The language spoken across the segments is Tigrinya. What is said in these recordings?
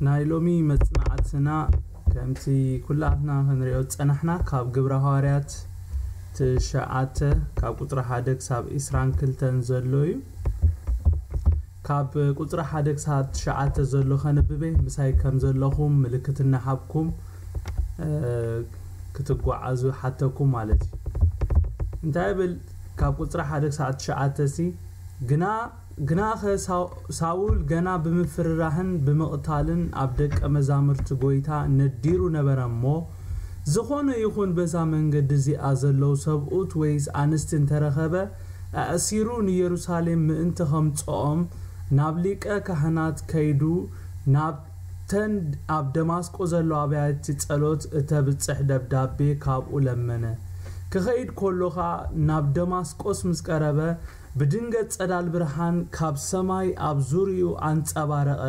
ናይ ሎሚ መጽናዕትና ከምቲ ኩላትና ክንሪኦ ዝጸናሕና ካብ ግብረ ሃዋርያት ትሽዓተ ካብ ቁጽሪ ሓደ ክሳብ ዒስራን ክልተን ዘሎ እዩ። ካብ ቁጽሪ ሓደ ክሳብ ትሽዓተ ዘሎ ከንብበ ምሳይ ከም ዘለኹም ምልክት እናሃብኩም ክትጓዓዙ ሓተኩም ማለት እዩ። እንታይ ብል? ካብ ቁጽሪ ሓደ ክሳብ ትሽዓተ ሲ ግና ግናኸ ሳውል ገና ብምፍርራህን ብምቕታልን ኣብ ደቀ መዛሙርቲ ጐይታ ነዲሩ ነበረ እሞ፣ ዝኾነ ይኹን በዛ መንገዲ እዚኣ ዘለዉ ሰብኡት ወይስ ኣንስቲ እንተረኸበ፣ ኣእሲሩ ንየሩሳሌም ምእንቲ ኸምጽኦም ናብ ሊቀ ካህናት ከይዱ ናብተን ኣብ ደማስቆ ዘለዋ ኣብያተ ጸሎት እተብጽሕ ደብዳቤ ካብኡ ለመነ። ክኸይድ ከሎ ኸኣ ናብ ደማስቆስ ምስ ቀረበ፣ ብድንገት ጸዳል ብርሃን ካብ ሰማይ ኣብ ዙርያኡ ኣንጸባረቐ፣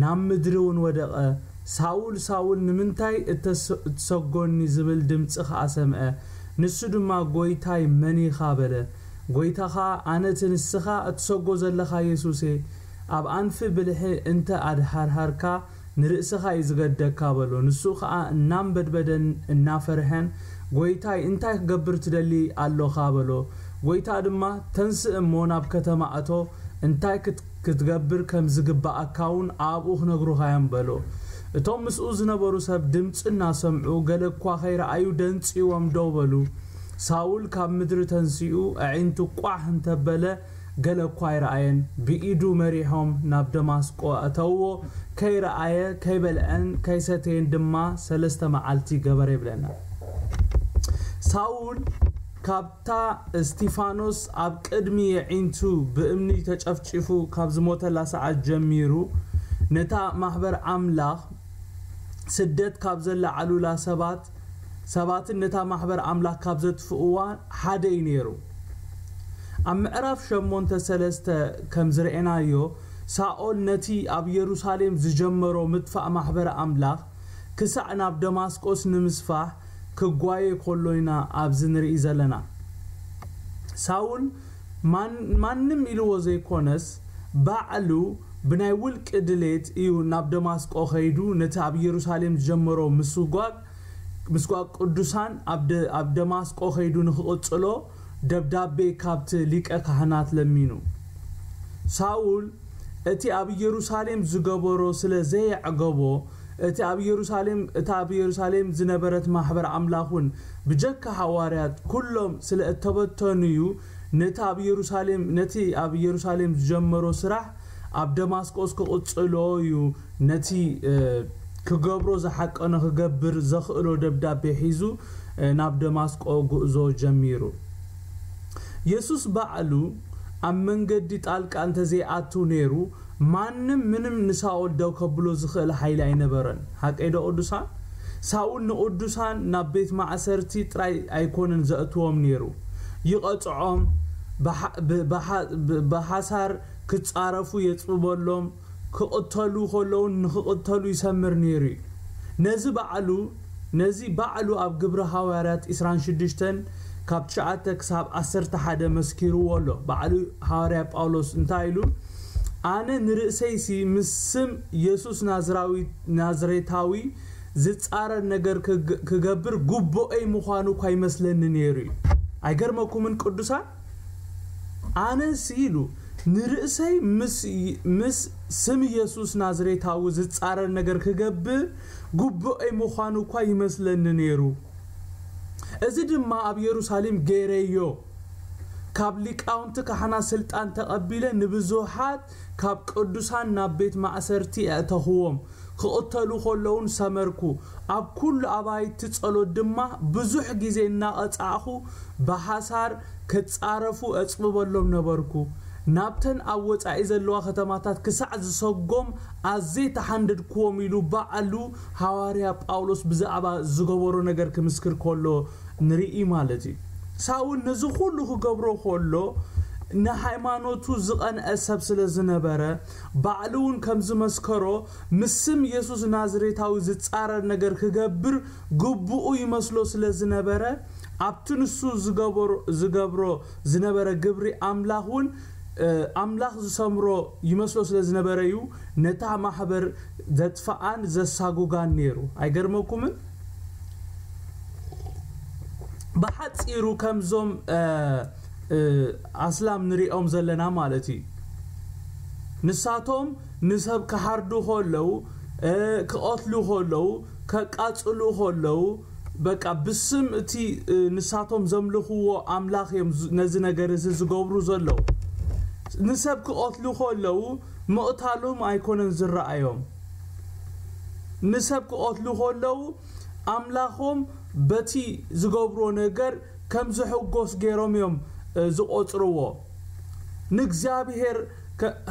ናብ ምድሪ እውን ወደቐ። ሳውል ሳውል ንምንታይ እትሰጎኒ ዝብል ድምጺ ኸኣ ሰምዐ። ንሱ ድማ ጐይታይ መን ኢኻ በለ። ጐይታ ኸኣ ኣነ እቲ ንስኻ እትሰጎ ዘለኻ የሱስ እየ። ኣብ ኣንፊ ብልሒ እንተ ኣድሃርሃርካ ንርእስኻ እዩ ዝገደካ በሎ። ንሱ ኸኣ እናንበድበደን እናፈርሐን ጐይታይ እንታይ ክገብር ትደሊ ኣሎኻ በሎ። ጐይታ ድማ ተንስእ እሞ ናብ ከተማ እቶ እንታይ ክትገብር ከም ዝግብኣካ እውን ኣብኡ ክነግሩኻ እዮም በሎ። እቶም ምስኡ ዝነበሩ ሰብ ድምጺ እናሰምዑ ገለ እኳ ከይረኣዩ ደንጽዎም ደው በሉ። ሳውል ካብ ምድሪ ተንሲኡ ኣዒንቱ ቋሕ እንተበለ ገለ እኳ ኣይረኣየን። ብኢዱ መሪሖም ናብ ደማስቆ ኣእተውዎ። ከይረኣየ ከይበልዐን ከይሰተየን ድማ ሰለስተ መዓልቲ ገበረ ይብለና። ሳውል ካብ እታ እስቲፋኖስ ኣብ ቅድሚ የዒንቱ ብእምኒ ተጨፍጪፉ ካብ ዝሞተላ ሰዓት ጀሚሩ ነታ ማሕበር ኣምላኽ ስደት ካብ ዘለዓሉላ ሰባት ሰባትን ነታ ማሕበር ኣምላኽ ካብ ዘጥፍእዋ ሓደ እዩ ነይሩ። ኣብ ምዕራፍ ሸሞንተ ሰለስተ ከም ዝረኤናዮ ሳኦል ነቲ ኣብ የሩሳሌም ዝጀመሮ ምጥፋእ ማሕበር ኣምላኽ ክሳዕ ናብ ደማስቆስ ንምስፋሕ ክጓየ ከሎ ኢና ኣብዚ ንርኢ ዘለና። ሳውል ማን- ማንም ኢልዎ ዘይኮነስ ባዕሉ ብናይ ውልቂ ድሌት እዩ ናብ ደማስቆ ከይዱ ነቲ ኣብ ኢየሩሳሌም ዝጀመሮ ምስጓግ ምስጓግ ቅዱሳን ኣብ ደ- ኣብ ደማስቆ ከይዱ ንክቕጽሎ ደብዳቤ ካብቲ ሊቀ ካህናት ለሚኑ። ሳውል እቲ ኣብ ኢየሩሳሌም ዝገበሮ ስለ ዘየዕገቦ እቲ ኣብ ኢየሩሳሌም እታ ኣብ ኢየሩሳሌም ዝነበረት ማሕበር ኣምላኽ እውን ብጀካ ሃዋርያት ኩሎም ስለ እተበተኑ እዩ ነቲ ኣብ ኢየሩሳሌም ነቲ ኣብ ኢየሩሳሌም ዝጀመሮ ስራሕ ኣብ ደማስቆስ ክቕጽሎ እዩ ነቲ ክገብሮ ዝሓቀኖ ክገብር ዘኽእሎ ደብዳቤ ሒዙ ናብ ደማስቆ ጉዕዞ ጀሚሩ። የሱስ ባዕሉ ኣብ መንገዲ ጣልቃ እንተዘይኣቱ ነይሩ ማንም ምንም ንሳኦል ደው ከብሎ ዝኽእል ሓይሊ ኣይነበረን። ሓቀይ ዶ ቅዱሳን? ሳውል ንቅዱሳን ናብ ቤት ማእሰርቲ ጥራይ ኣይኮነን ዘእትዎም ነይሩ፣ ይቐጽዖም፣ ብሓሳር ክጻረፉ የጽብበሎም፣ ክቕተሉ ከለውን ንኽቕተሉ ይሰምር ነይሩ እዩ። ነዚ ባዕሉ ነዚ ባዕሉ ኣብ ግብሪ ሃዋርያት ዕስራን ሽዱሽተን ካብ ትሽዓተ ክሳብ ዓሰርተ ሓደ መስኪርዎ ኣሎ። ባዕሉ ሃዋርያ ጳውሎስ እንታይ ኢሉ? ኣነ ንርእሰይሲ ምስ ስም የሱስ ናዝራዊ ናዝሬታዊ ዝጻረር ነገር ክግ- ክገብር ጉቡኤይ ምዃኑ እኳ ይመስለኒ ነይሩ እዩ። ኣይገርመኩምን ቅዱሳን? ኣነስ ኢሉ ንርእሰይ ምስ ምስ ስም የሱስ ናዝሬታዊ ዝጻረር ነገር ክገብር ጉቡኤይ ምዃኑ እኳ ይመስለኒ ነይሩ። እዚ ድማ ኣብ የሩሳሌም ገይረዮ። ካብ ሊቃውንቲ ካህናት ስልጣን ተቐቢለ ንብዙሓት ካብ ቅዱሳን ናብ ቤት ማእሰርቲ ኣእተኽዎም። ክቕተሉ ከለውን ሰመርኩ። ኣብ ኩሉ ኣባይቲ ጸሎት ድማ ብዙሕ ግዜ እናቐጻዕኹ ብሓሳር ክጻረፉ እጽብበሎም ነበርኩ። ናብተን ኣብ ወጻኢ ዘለዋ ከተማታት ክሳዕ ዝሰጎም ኣዝየ ተሓንደድክዎም ኢሉ ባዕሉ ሃዋርያ ጳውሎስ ብዛዕባ ዝገበሮ ነገር ክምስክር ከሎ ንርኢ ማለት እዩ። ሳውል ነዚ ኩሉ ክገብሮ ከሎ ንሃይማኖቱ ዝቐንዐ ሰብ ስለ ዝነበረ ባዕሉ እውን ከም ዝመስከሮ ምስ ስም የሱስ ናዝሬታዊ ዝጻረር ነገር ክገብር ግቡኡ ይመስሎ ስለ ዝነበረ ኣብቲ ንሱ ዝገብሮ ዝነበረ ግብሪ ኣምላኽ እውን ኣምላኽ ዝሰምሮ ይመስሎ ስለ ዝነበረ እዩ ነታ ማሕበር ዘጥፍኣን ዘሳጉጋን ነይሩ። ኣይገርመኩምን? ብሓፂሩ ከምዞም ኣስላም ንሪኦም ዘለና ማለት እዩ። ንሳቶም ንሰብ ክሓርዱ ከለዉ፣ ክቐትሉ ከለዉ፣ ከቃፅሉ ከለዉ፣ በቃ ብስም እቲ ንሳቶም ዘምልኽዎ ኣምላኽ እዮም ነዚ ነገር እዚ ዝገብሩ ዘለዉ። ንሰብ ክቐትሉ ከለዉ ምቕታሎም ኣይኮነን ዝረኣዮም። ንሰብ ክቐትሉ ከለዉ ኣምላኾም በቲ ዝገብሮ ነገር ከም ዝሕጎስ ገይሮም እዮም ዝቆፅርዎ። ንእግዚኣብሔር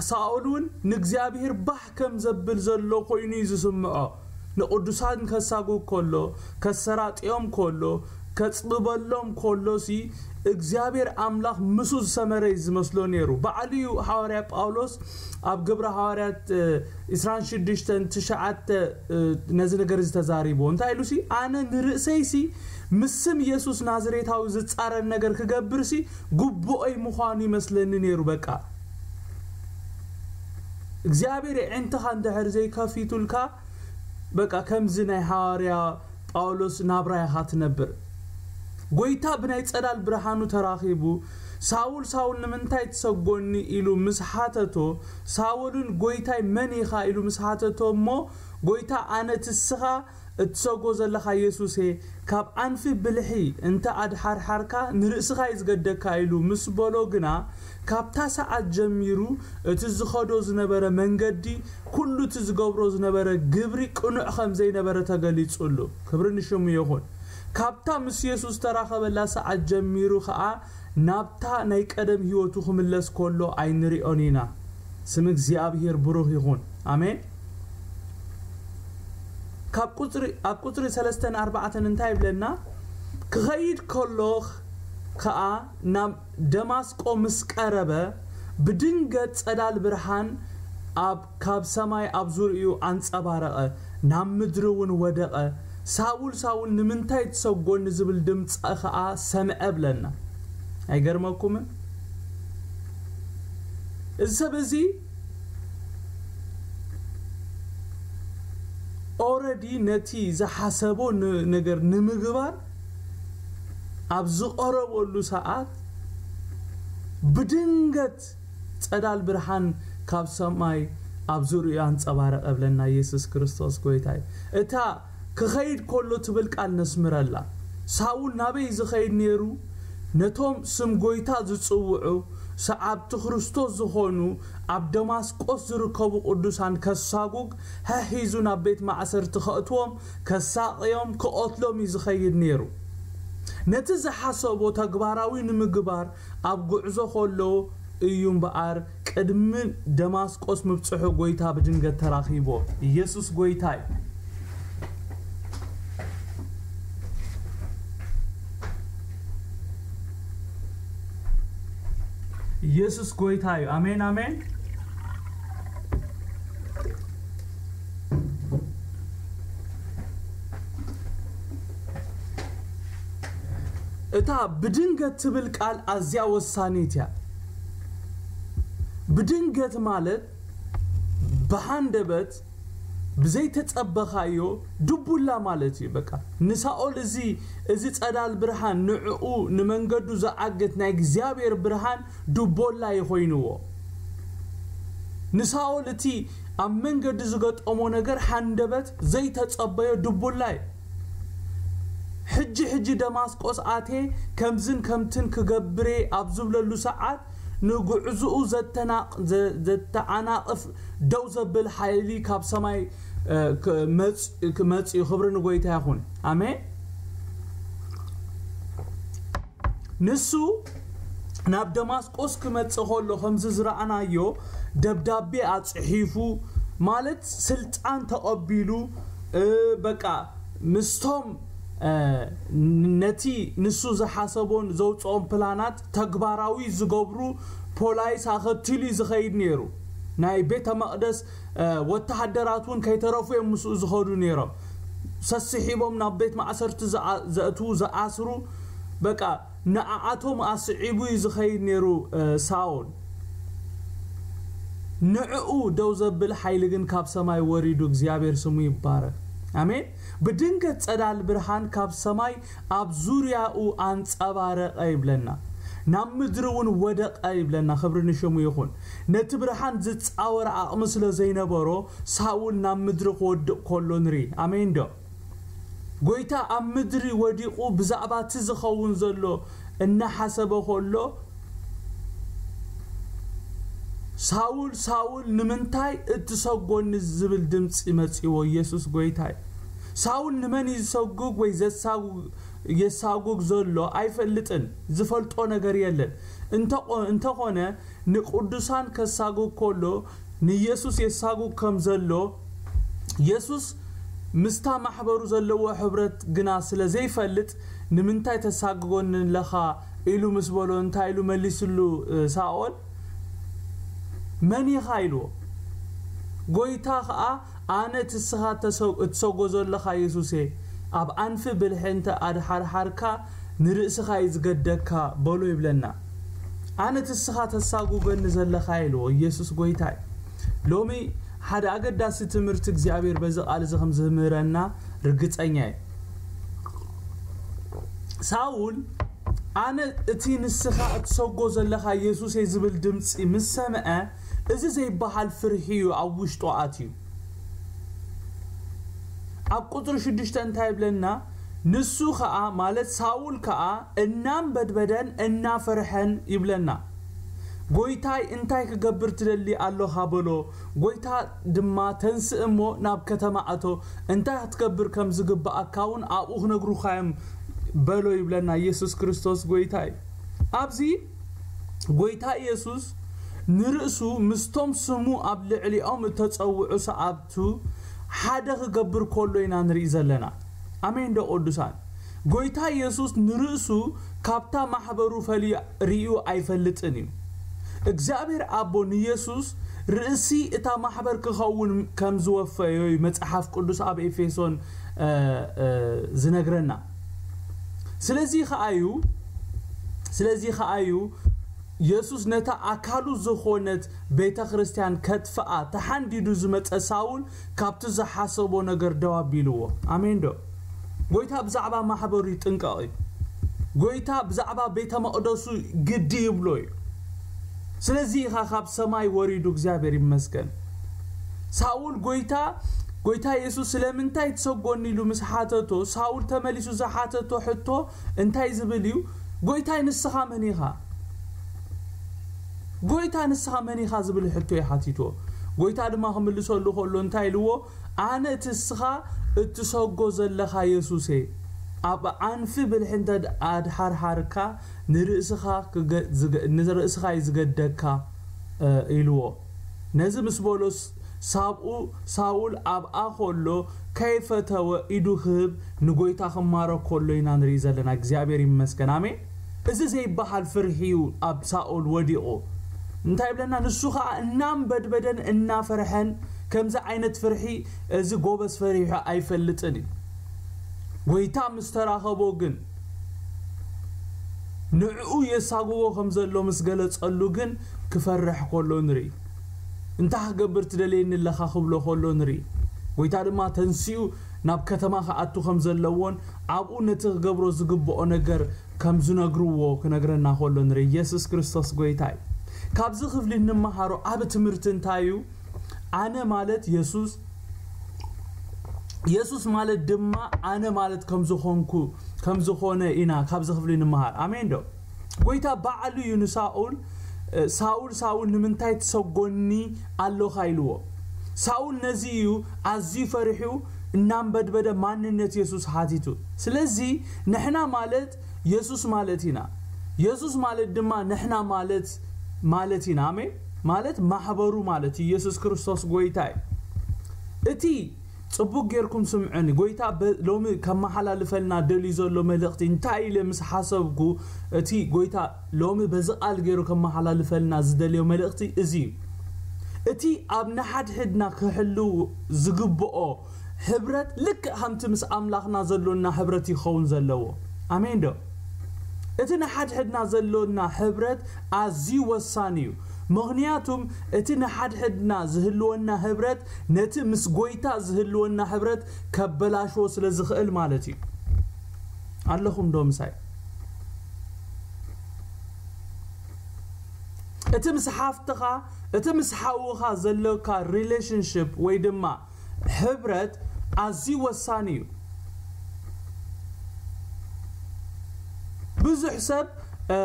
ሳኦል እውን ንእግዚኣብሔር ባህ ከም ዘብል ዘሎ ኮይኑ እዩ ዝስምዖ። ንቅዱሳን ከሳጉግ ከሎ፣ ከሰራጥዮም ከሎ፣ ከጽብበሎም ከሎ ሲ እግዚኣብሔር ኣምላኽ ምስኡ ዝሰመረ እዩ ዝመስሎ ነይሩ። ባዕሉ እዩ ሓዋርያ ጳውሎስ ኣብ ግብረ ሃዋርያት ዕስራን ሽዱሽተን ትሽዓተ ነዚ ነገር እዚ ተዛሪብዎ። እንታይ ኢሉ ሲ ኣነ ንርእሰይ ሲ ምስ ስም ኢየሱስ ናዝሬታዊ ዝጻረር ነገር ክገብር ሲ ግቡኦይ ምዃኑ ይመስለኒ ነይሩ። በቃ እግዚኣብሔር የዕንትኻ እንድሕር ዘይከፊቱልካ በቃ ከምዚ ናይ ሓዋርያ ጳውሎስ ናብራ ኢኻ ትነብር። ጎይታ ብናይ ጸዳል ብርሃኑ ተራኺቡ ሳውል ሳውል ንምንታይ ትሰጎኒ ኢሉ ምስ ሓተቶ ሳውልን ጎይታይ መን ኢኻ ኢሉ ምስ ሓተቶ እሞ ጎይታ ኣነ ትስኻ እትሰጎ ዘለኻ የሱሴ ካብ ዓንፊ ብልሒ እንተ ኣድሓርሓርካ ንርእስኻ እዩ ዝገደካ ኢሉ ምስ በሎ ግና ካብታ ሰዓት ጀሚሩ እቲ ዝኸዶ ዝነበረ መንገዲ ኩሉ እቲ ዝገብሮ ዝነበረ ግብሪ ቅኑዕ ከም ዘይነበረ ተገሊጹሉ። ክብሪ ንሽሙ ይኹን። ካብታ ምስ የሱስ ዝተራኸበላ ሰዓት ጀሚሩ ኸኣ ናብታ ናይ ቀደም ህይወቱ ክምለስ ከሎ ኣይንሪኦን ኢና። ስም እግዚኣብሔር ብሩኽ ይኹን። ኣሜን። ካብ ቁጽሪ ኣብ ቁጽሪ ሰለስተን ኣርባዕተን እንታይ ይብለና? ክኸይድ ከሎ ከኣ ናብ ደማስቆ ምስ ቀረበ ብድንገት ጸዳል ብርሃን ኣብ ካብ ሰማይ ኣብ ዙርኡ ኣንጸባረቐ፣ ናብ ምድሪ እውን ወደቐ። ሳውል ሳውል ንምንታይ ትሰጎኒ ዝብል ድምፂ ከኣ ሰምዐ ብለና። ኣይገርመኩምን? እዚ ሰብ እዚ ኦረዲ ነቲ ዝሓሰቦ ነገር ንምግባር ኣብ ዝቐረበሉ ሰዓት ብድንገት ጸዳል ብርሃን ካብ ሰማይ ኣብ ዙርኡ ኣንጸባረቐ ብለና። ኢየሱስ ክርስቶስ ጎይታ እዩ። እታ ክኸይድ ከሎ ትብል ቃል ነስምረላ። ሳውል ናበይ ዝኸይድ ነይሩ? ነቶም ስም ጎይታ ዝጽውዑ ሰዓብቲ ክርስቶስ ዝኾኑ ኣብ ደማስቆስ ዝርከቡ ቅዱሳን ከሳጉግ ሐሒዙ ናብ ቤት ማእሰርቲ ከእትዎም፣ ከሳቕዮም፣ ክቐትሎም እዩ ዝኸይድ ነይሩ። ነቲ ዝሓሰቦ ተግባራዊ ንምግባር ኣብ ጉዕዞ ከሎ እዩ እምበኣር ቅድሚ ደማስቆስ ምብጽሑ ጎይታ ብድንገት ተራኺቦ። ኢየሱስ ጎይታ እዩ። ኢየሱስ ጎይታ እዩ። ኣሜን ኣሜን። እታ ብድንገት ትብል ቃል ኣዝያ ወሳኒት እያ። ብድንገት ማለት ብሃንደበት ብዘይተጸበኻዮ ድቡላ ማለት እዩ። በቃ ንሳኦል እዚ እዚ ጸዳል ብርሃን ንዕኡ ንመንገዱ ዝዓግት ናይ እግዚኣብሔር ብርሃን ድቦላ ይኾይንዎ። ንሳኦል እቲ ኣብ መንገዲ ዝገጠሞ ነገር ሃንደበት ዘይተጸበዮ ድቡላ እዩ። ሕጂ ሕጂ ደማስቆስ ኣቴ ከምዝን ከምትን ክገብሬ ኣብ ዝብለሉ ሰዓት ንጉዕዝኡ ዘተናቕ- ዘ- ዘተዓናቕፍ ደው ዘብል ሓይሊ ካብ ሰማይ እ፣ ክመጽ- ክመጽእ እዩ። ክብሪ ንጎይታ ይኹን። ኣሜን። ንሱ ናብ ደማስቆስ ክመጽእ ከሎ ከምዚ ዝረኣናዮ ደብዳቤ ኣጽሒፉ ማለት ስልጣን ተቐቢሉ እ፣ በቃ ምስቶም እ፣ ነቲ ንሱ ዝሓሰቦን ዘውፅኦም ፕላናት ተግባራዊ ዝገብሩ ፖላይስ ኣኸቲሉ እዩ ዝኸይድ ነይሩ። ናይ ቤተ መቕደስ እ፣ ወተሃደራት እውን ከይተረፉ እዮም ምስኡ ዝኸዱ ነይሮም። ሰስሒቦም ናብ ቤት ማእሰርቲ ዝኣ- ዘእትዉ ዝኣስሩ በቃ ንኣኣቶም ኣስዒቡ እዩ ዝኸይድ ነይሩ እ፣ ሳውል። ንዕኡ ደው ዘብል ሓይሊ ግን ካብ ሰማይ ወሪዱ፣ እግዚኣብሔር ስሙ ይባረክ። ኣሜን። ብድንገት ጸዳል ብርሃን ካብ ሰማይ ኣብ ዙርያኡ ኣንጸባረቐ ይብለና። ናብ ምድሪ እውን ወደቐ ይብለና። ክብሪ ንሽሙ ይኹን። ነቲ ብርሃን ዝጻወር ዓቕሚ ስለ ዘይነበሮ፣ ሳውል ናብ ምድሪ ክወድቕ ከሎ ንርኢ። ኣሜን ዶ? ጎይታ ኣብ ምድሪ ወዲቑ ብዛዕባ እቲ ዝኸውን ዘሎ እናሓሰበ ከሎ፣ ሳውል፣ ሳውል፣ ንምንታይ እትሰጎኒ ዝብል ድምፂ መፂዎ። ኢየሱስ ጎይታይ። ሳውል ንመን እዩ ዝሰጉግ ወይ ዘሳጉግ፣ የሳጉግ ዘሎ ኣይፈልጥን። ዝፈልጦ ነገር የለን። እንተኾ-፣ እንተኾነ ንቅዱሳን ከሳጉግ ከሎ ንኢየሱስ የሳጉግ ከም ዘሎ፣ ኢየሱስ ምስታ ማሕበሩ ዘለዎ ሕብረት ግና ስለ ዘይፈልጥ፣ "ንምንታይ ተሳግጎኒ ኣለኻ?" ኢሉ ምስ በሎ፣ እንታይ ኢሉ መሊስሉ፣ እ፣ ሳኦል? "መን ኢኻ?" ኢልዎ። ጎይታ ኸኣ፣ "ኣነ እቲ እስኻ ተሰ-፣ እትሰጎ ዘለኻ ኢየሱስ እየ። ኣብ ኣንፊ ብልሒ እንተ ኣድሓርሓርካ፣ ንርእስኻ እዩ ዝገደካ" በሎ ይብለና። "ኣነ እቲ እስኻ ተሳጉገኒ ዘለኻ" ኢልዎ። ኢየሱስ ጎይታ እዩ። ሎሚ ሓደ ኣገዳሲ ትምህርቲ እግዚኣብሔር በዚ ቃል እዚ ከም ዝምህረና ርግጸኛ እየ። ሳውል፣ ኣነ እቲ ንስኻ እትሰጎ ዘለኻ ኢየሱስ እየ ዝብል ድምፂ ምስ ሰምዐ፣ እዚ ዘይበሃል ፍርሒ እዩ ኣብ ውሽጡ ኣትዩ። ኣብ ቁፅሪ ሽዱሽተ እንታይ ይብለና? "ንሱ ኸኣ፣ ማለት ሳውል ከኣ፣ እናንበድበደን እናፈርሐን" ይብለና። "ጎይታይ፣ እንታይ ክገብር ትደሊ ኣሎኻ?" በሎ። ጎይታ ድማ፣ "ተንስእ እሞ ናብ ከተማ እቶ፣ እንታይ ክትገብር ከም ዝግብኣካ እውን ኣብኡ ክነግሩኻ እዮም" በሎ ይብለና። ኢየሱስ ክርስቶስ ጎይታ እዩ። ኣብዚ ጎይታ ኢየሱስ ንርእሱ ምስቶም ስሙ ኣብ ልዕሊኦም እተጸውዑ ሰዓብቱ ሓደ ክገብር ከሎ ኢና ንርኢ ዘለና። ኣሜን ዶ ቅዱሳን? ጎይታ ኢየሱስ ንርእሱ ካብታ ማሕበሩ ፈልዩ ርእዩ ኣይፈልጥን እዩ። እግዚኣብሔር ኣቦ ንኢየሱስ ርእሲ እታ ማሕበር ክኸውን ከም ዝወፈዮ እዩ መጽሓፍ ቅዱስ ኣብ ኤፌሶን፣ እ፣ እ፣ ዝነግረና። ስለዚ ኸኣ እዩ፣ ስለዚ ኸኣ እዩ ኢየሱስ ነታ ኣካሉ ዝኾነት ቤተ ክርስቲያን ከጥፍኣ ተሓንዲዱ ዝመጸ ሳውል ካብቲ ዝሓሰቦ ነገር ደው ኣቢልዎ። ኣሜን ዶ? ጎይታ ብዛዕባ ማሕበሩ ይጥንቀቕ እዩ። ጎይታ ብዛዕባ ቤተ መቕደሱ ግዲ ይብሎ እዩ። ስለዚ ኢኻ ካብ ሰማይ ወሪዱ፣ እግዚኣብሔር ይመስገን። ሳውል ጎይታ፣ ጎይታ የሱስ ስለምንታይ ትሰጎኒ ኢሉ ምስ ሓተቶ፣ ሳውል ተመሊሱ ዝሓተቶ ሕቶ እንታይ ዝብል እዩ? ጎይታይ ንስኻ መን ኢኻ? ጎይታ ንስኻ መን ኢኻ ዝብል ሕቶ እዩ ሓቲትዎ። ጎይታ ድማ ክምልሰሉ ከሎ እንታይ ኢልዎ? ኣነ እቲ እስኻ እትሰጎ ዘለኻ የሱስ እየ። ኣብ ዓንፊ ብልሒ እንተ ኣድሓርሓርካ ንርእስኻ ክገ-፣ ዝገ-፣ ንርእስኻ እዩ ዝገደካ፣ እ፣ ኢልዎ። ነዚ ምስ በሎስ ሳብኡ ሳውል ኣብኣ ከሎ ከይፈተወ ኢዱ ክህብ ንጎይታ ክማረክ ከሎ ኢና ንርኢ ዘለና። እግዚኣብሔር ይመስገን። ኣሜን። እዚ ዘይበሃል ፍርሒ እዩ ኣብ ሳኦል ወዲቑ። እንታይ ይብለና? ንሱ ኸኣ እናንበድበደን እናፈርሐን፣ ከምዚ ዓይነት ፍርሒ እዚ ጎበዝ ፈሪሑ ኣይፈልጥን እዩ። ጎይታ ምስ ተራኸቦ ግን፣ ንዕኡ የሳግዎ ከም ዘሎ ምስ ገለጸሉ ግን ክፈርሕ ከሎ ንርኢ። እንታይ ክገብር ትደልየኒ ኣለኻ ክብሎ ከሎ ንርኢ። ጎይታ ድማ ተንሲኡ ናብ ከተማ ክኣቱ ከም ዘለዎን ኣብኡ ነቲ ክገብሮ ዝግብኦ ነገር ከም ዝነግርዎ ክነግረና ከሎ ንርኢ። ኢየሱስ ክርስቶስ ጎይታ እዩ። ካብዚ ክፍሊ እንመሃሮ ዓቢ ትምህርቲ እንታይ እዩ? ኣነ ማለት የሱስ፣ የሱስ ማለት ድማ ኣነ ማለት ከም ዝኾንኩ፣ ከም ዝኾነ ኢና ካብዚ ክፍሊ ንምሃር። ኣሜን ዶ? ጎይታ ባዕሉ እዩ ንሳኦል፣ እ፣ "ሳውል፣ ሳውል፣ ንምንታይ ትሰጎኒ ኣሎኻ?" ኢልዎ። ሳውል ነዚ እዩ ኣዝዩ ፈሪሑ፣ እናንበድበደ ማንነት የሱስ ሓቲቱ። ስለዚ ንሕና ማለት የሱስ ማለት ኢና። የሱስ ማለት ድማ ንሕና ማለት፣ ማለት ኢና። ኣሜን። ማለት ማሕበሩ ማለት እዩ። ኢየሱስ ክርስቶስ ጎይታ እዩ። እቲ ጽቡቅ ጌርኩም ስምዑኒ። ጎይታ በ-፣ ሎሚ ከመሓላልፈልና ደልዩ ዘሎ መልእኽቲ እንታይ ኢለ ምስ ሓሰብኩ፣ እቲ ጎይታ ሎሚ በዚ ቃል ገይሩ ከመሓላልፈልና ዝደልዮ መልእኽቲ እዚ እዩ። እቲ ኣብ ንሓድሕድና ክህልው ዝግብኦ ሕብረት ልክዕ ከምቲ ምስ ኣምላኽና ዘሎና ሕብረት ይኸውን ዘለዎ። ኣሜን ዶ? እቲ ንሓድሕድና ዘሎና ሕብረት ኣዝዩ ወሳኒ እዩ። ምኽንያቱም እቲ ንሓድሕድና ዝህልወና ህብረት ነቲ ምስ ጎይታ ዝህልወና ህብረት ከበላሽዎ ስለ ዝኽእል ማለት እዩ። ኣለኹም ዶ ምሳይ? እቲ ምስ ሓፍትኻ፣ እቲ ምስ ሓውኻ ዘለካ ሪሌሽንሽፕ ወይ ድማ ሕብረት ኣዝዩ ወሳኒ እዩ። ብዙሕ ሰብ እ፣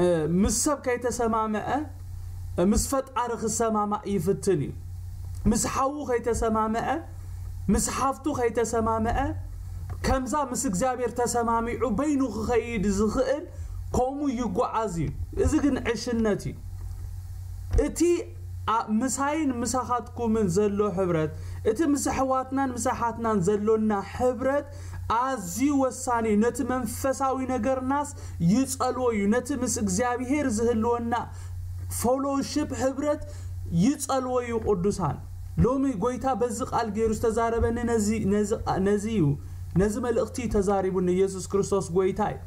እ፣ ምስ ሰብ ከይተሰማምዐ እ፣ ምስ ፈጣሪ ክሰማማእ ይፍትን እዩ። ምስ ሓዉ ከይተሰማምዐ፣ ምስ ሓፍቱ ከይተሰማምዐ፣ ከምዛ ምስ እግዚኣብሔር ተሰማሚዑ በይኑ ክኸይድ ዝኽእል ከምኡ ይጓዓዝ እዩ። እዚ ግን ዕሽነት እዩ። እቲ ኣ- ምሳይን ምሳኻትኩምን ዘሎ ሕብረት፣ እቲ ምስ ኣሕዋትናን ምስ ኣሓትናን ዘሎና ሕብረት ኣዝዩ ወሳኒ እዩ። ነቲ መንፈሳዊ ነገርናስ ይጸልዎ እዩ። ነቲ ምስ እግዚኣብሔር ዝህልወና ፎሎሺፕ፣ ሕብረት ይጸልዎ እዩ። ቅዱሳን፣ ሎሚ ጎይታ በዚ ቃል ገይሩ ዝተዛረበኒ ነዚ ነዚ ነዚ እዩ። ነዚ መልእኽቲ ተዛሪቡኒ ኢየሱስ ክርስቶስ ጎይታ እዩ።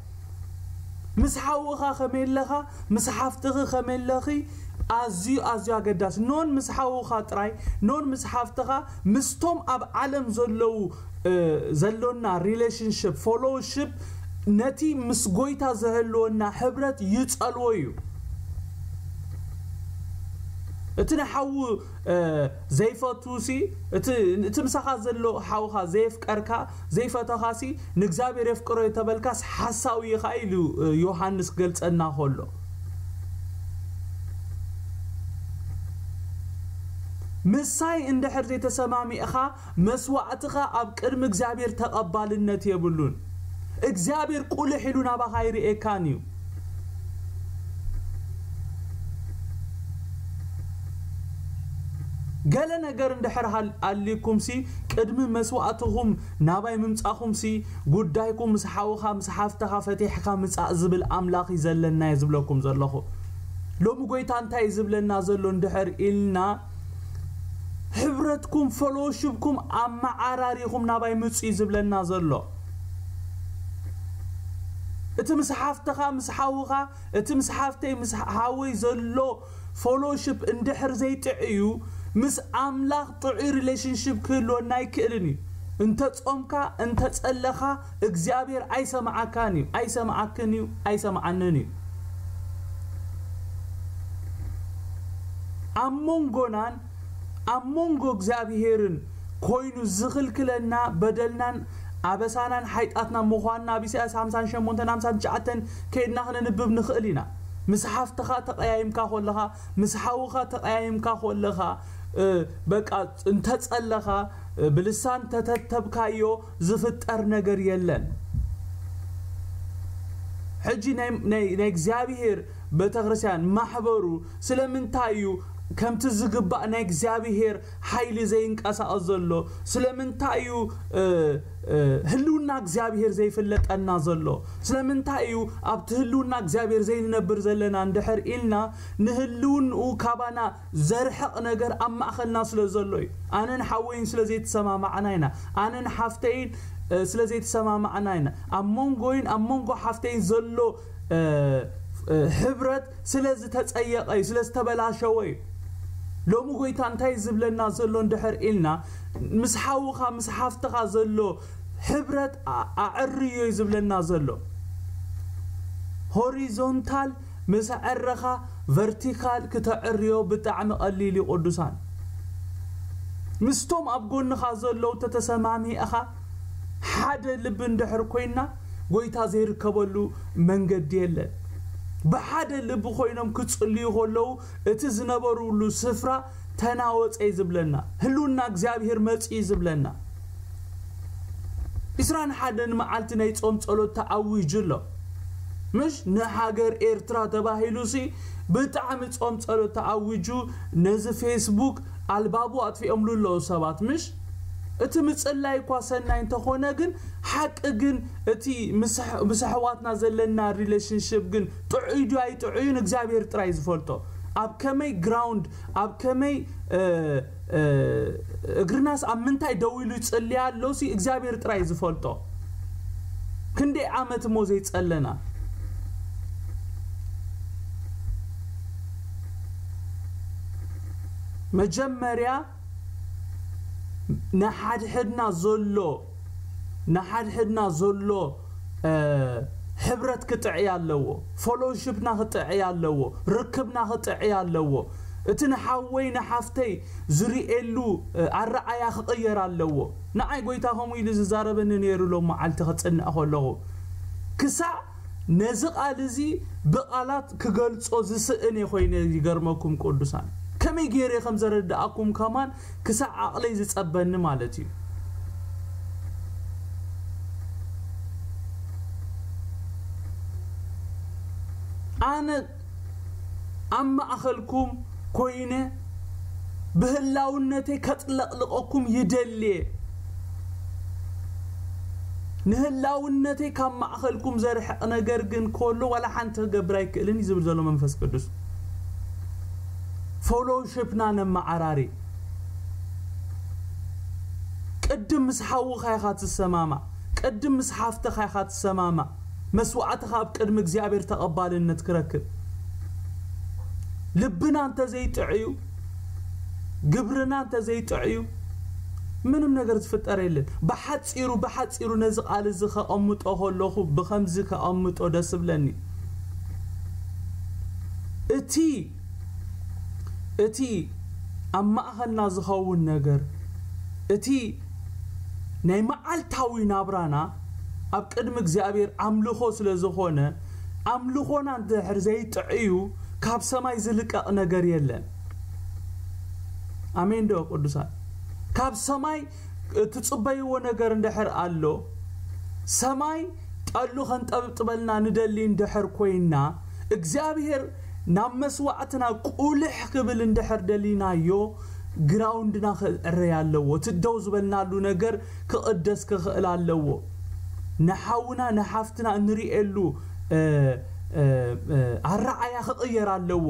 ምስ ሓውኻ ከመይ ኣለኻ፣ ምስ ሓፍትኺ ከመይ ኣለኺ፣ ኣዝዩ ኣዝዩ ኣገዳሲ። ኖን ምስ ሓውኻ ጥራይ፣ ኖን ምስ ሓፍትኻ፣ ምስቶም ኣብ ዓለም ዘለዉ እ፣ ዘሎና ሪሌሽንሽፕ፣ ፎሎውሽፕ፣ ነቲ ምስ ጎይታ ዘህልወና ሕብረት ይጸልዎ እዩ። እቲ ንሓዉ እ፣ ዘይፈቱ ሲ፣ እቲ እቲ ምሳኻ ዘሎ ሓውኻ ዘየፍቀርካ፣ ዘይፈተኻ ሲ፣ ንእግዚኣብሔር የፍቅሮ የተበልካስ ሓሳዊ ኢኻ ኢሉ እ፣ ዮሃንስ ገልጸና ከሎ፣ ምሳይ እንድሕር ዘይተሰማሚዕኻ፣ መስዋዕትኻ ኣብ ቅድሚ እግዚኣብሔር ተቐባልነት የብሉን። እግዚኣብሔር ቁልሕ ኢሉ ናባኻ ኣይርእየካን እዩ። ገለ ነገር እንድሕር ሃል- ኣልዩኩም ሲ፣ ቅድሚ መስዋዕትኹም ናባይ ምምጻኹም ሲ፣ ጉዳይኩም ምስ ሓውኻ ምስ ሓፍትኻ ፈቲሕካ ምጻእ ዝብል ኣምላኽ እዩ ዘለና እየ ዝብለኩም ዘለኹ። ሎሚ ጎይታ እንታይ እዩ ዝብለና ዘሎ እንድሕር ኢልና፣ ሕብረትኩም፣ ፎሎውሽፕኩም ኣመዓራሪኹም ናባይ ምጹ እዩ ዝብለና ዘሎ። እቲ ምስ ሓፍትኻ፣ ምስ ሓውኻ፣ እቲ ምስ ሓፍተይ፣ ምስ ሓወይ ዘሎ ፎሎውሽፕ እንድሕር ዘይጥዕዩ፣ ምስ ኣምላኽ ጥዑይ ሪሌሽንሽፕ ክህልወና ኣይክእልን እዩ። እንተ ጾምካ፣ እንተ ጸለኻ፣ እግዚኣብሔር ኣይሰምዓካን እዩ፣ ኣይሰምዓክን እዩ፣ ኣይሰምዓንን እዩ። ኣብ መንጎናን ኣብ መንጎ እግዚኣብሔርን ኮይኑ ዝኽልክለና በደልናን ኣበሳናን ሓይጣትና ምዃንና ኣብ ኢሳያስ ሓምሳን ሸሞንተን ሓምሳን ትሽዓተን ከይድና ክነንብብ ንኽእል ኢና። ምስ ሓፍትኻ ተቐያይምካ ከለኻ፣ ምስ ሓውኻ ተቐያይምካ ከለኻ፣ እ፣ በቃ እንተጸለኻ፣ እ፣ ብልሳን ተተተብካዮ ዝፍጠር ነገር የለን። ሕጂ ናይ፣ ናይ፣ ናይ እግዚኣብሔር ቤተክርስትያን ማሕበሩ ስለምንታይ እዩ ከምቲ ዝግባእ ናይ እግዚኣብሔር ሓይሊ ዘይንቀሳቐስ ዘሎ? ስለምንታይ እዩ፣ እ፣ እ፣ ህልውና እግዚኣብሔር ዘይፍለጠና ዘሎ? ስለምንታይ እዩ ኣብቲ ህልውና እግዚኣብሔር ዘይንነብር ዘለና እንድሕር ኢልና፣ ንህልውንኡ ካባና ዘርሕቕ ነገር ኣብ ማእኸልና ስለ ዘሎ እዩ። ኣነን ሓወይን ስለ ዘይተሰማማዕና ኢና። ኣነን ሓፍተይን፣ እ፣ ስለ ዘይተሰማማዕና ኢና። ኣብ መንጎይን ኣብ መንጎ ሓፍተይን ዘሎ፣ እ፣ እ፣ ሕብረት ስለ ዝተጸየቐ እዩ፣ ስለ ዝተበላሸወ እዩ። ሎሚ ጎይታ እንታይ ዝብለና ዘሎ እንድሕር ኢልና፣ ምስ ሓውኻ ምስ ሓፍትኻ ዘሎ ሕብረት ኣ-፣ ኣዕርዮ እዩ ዝብለና ዘሎ። ሆሪዞንታል ምስ ኣዕረኻ፣ ቨርቲካል ክተዕርዮ ብጣዕሚ ቀሊል እዩ። ቅዱሳን፣ ምስቶም ኣብ ጎንኻ ዘለዉ ተተሰማሚእኻ፣ ሓደ ልቢ እንድሕር ኮይና፣ ጎይታ ዘይርከበሉ መንገዲ የለን። ብሓደ ልቢ ኮይኖም ክጽልዩ ከለዉ፣ እቲ ዝነበሩሉ ስፍራ ተናወጸ እዩ ዝብለና። ህልውና እግዚኣብሔር መጽኡ እዩ ዝብለና። ዕስራን ሓደን መዓልቲ ናይ ጾም ጸሎት ተኣዊጁ ኣሎ። ምሽ ንሃገር ኤርትራ ተባሂሉ ሲ ብጣዕሚ ጾም ጸሎት ተኣዊጁ፣ ነዚ ፌስቡክ ኣልባቡ ኣጥፊኦምሉ ኣለዉ ሰባት። ምሽ እቲ ምጽላይ እኳ ሰናይ እንተኾነ፣ ግን ሓቂ ግን እቲ ምስ ኣሕ-፣ ምስ ኣሕዋትና ዘለና ሪሌሽንሽፕ ግን ጥዑይ ድዩ ኣይጥዑይን እግዚኣብሔር ጥራይ ዝፈልጦ። ኣብ ከመይ ግራውንድ፣ ኣብ ከመይ፣ እ፣ እ፣ እግርናስ ኣብ ምንታይ ደው ኢሉ ይጽልይ ኣሎ ሲ እግዚኣብሔር ጥራይ ዝፈልጦ። ክንደይ ዓመት እሞ ዘይጸለና። መጀመርያ ንሓድሕድና ዘሎ ንሓድሕድና ዘሎ ሕብረት ክጥዕይ ኣለዎ። ፎሎውሽፕና ክጥዕይ ኣለዎ። ርክብና ክጥዕይ ኣለዎ። እቲ ንሓወይ ንሓፍተይ ዝርእየሉ ኣረኣያ ክቕየር ኣለዎ። ንዓይ ጎይታ ከምኡ ኢሉ ዝዛረበኒ ነይሩ። ሎም መዓልቲ ክጽንዕ ከለኹ ክሳዕ ነዚ ቃል እዚ ብቓላት ክገልጾ ዝስእን እየ ኮይነ። ይገርመኩም ቅዱሳን፣ ከመይ ገይረ ከም ዘረድኣኩም ከማን ክሳዕ ዓቕለይ ዝጸበኒ ማለት እዩ። ኣነ ኣብ ማእኸልኩም ኮይነ ብህላውነተይ ከጥለቕልቐኩም ይደልየ። ንህላውነተይ ካብ ማእኸልኩም ዘርሕቕ ነገር ግን ከሎ ዋላ ሓንቲ ክገብር ኣይክእልን እዩ ዝብል ዘሎ መንፈስ ቅዱስ። ፎሎውሽፕና ነመዓራሪ። ቅድም ምስ ሓውኻ ኢኻ ትሰማማዕ። ቅድም ምስ ሓፍትኻ ኢኻ ትሰማማዕ። መስዋዕትኻ ኣብ ቅድሚ እግዚኣብሔር ተቐባልነት ክረክብ። ልብና እንተዘይጥዕዩ፣ ግብርና እንተዘይጥዕዩ፣ ምንም ነገር ዝፍጠር የለን። ብሓጺሩ፣ ብሓጺሩ ነዚ ቃል እዚ ከቐምጦ ከለኹ ብኸምዚ ከቐምጦ ደስ እብለኒ። እቲ፣ እቲ ኣብ ማእኸልና ዝኸውን ነገር፣ እቲ ናይ መዓልታዊ ናብራና ኣብ ቅድሚ እግዚኣብሔር ኣምልኾ ስለ ዝኾነ፣ ኣምልኾና እንድሕር ዘይጥዕዩ፣ ካብ ሰማይ ዝልቀቕ ነገር የለን። ኣሜን ዶ ቅዱሳን? ካብ ሰማይ እትጽበይዎ ነገር እንድሕር ኣሎ፣ ሰማይ ጠሉ ከንጠብጥበልና ንደሊ እንድሕር ኮይና፣ እግዚኣብሔር ናብ መስዋዕትና ቁልሕ ክብል እንድሕር ደሊናዮ፣ ግራውንድና ክዕረይ ኣለዎ። እቲ ደው ዝበልናሉ ነገር ክቕደስ ክኽእል ኣለዎ። ንሓውና ንሓፍትና እንርእየሉ፣ እ፣ እ፣ እ፣ ኣረኣያ ክቕየር ኣለዎ።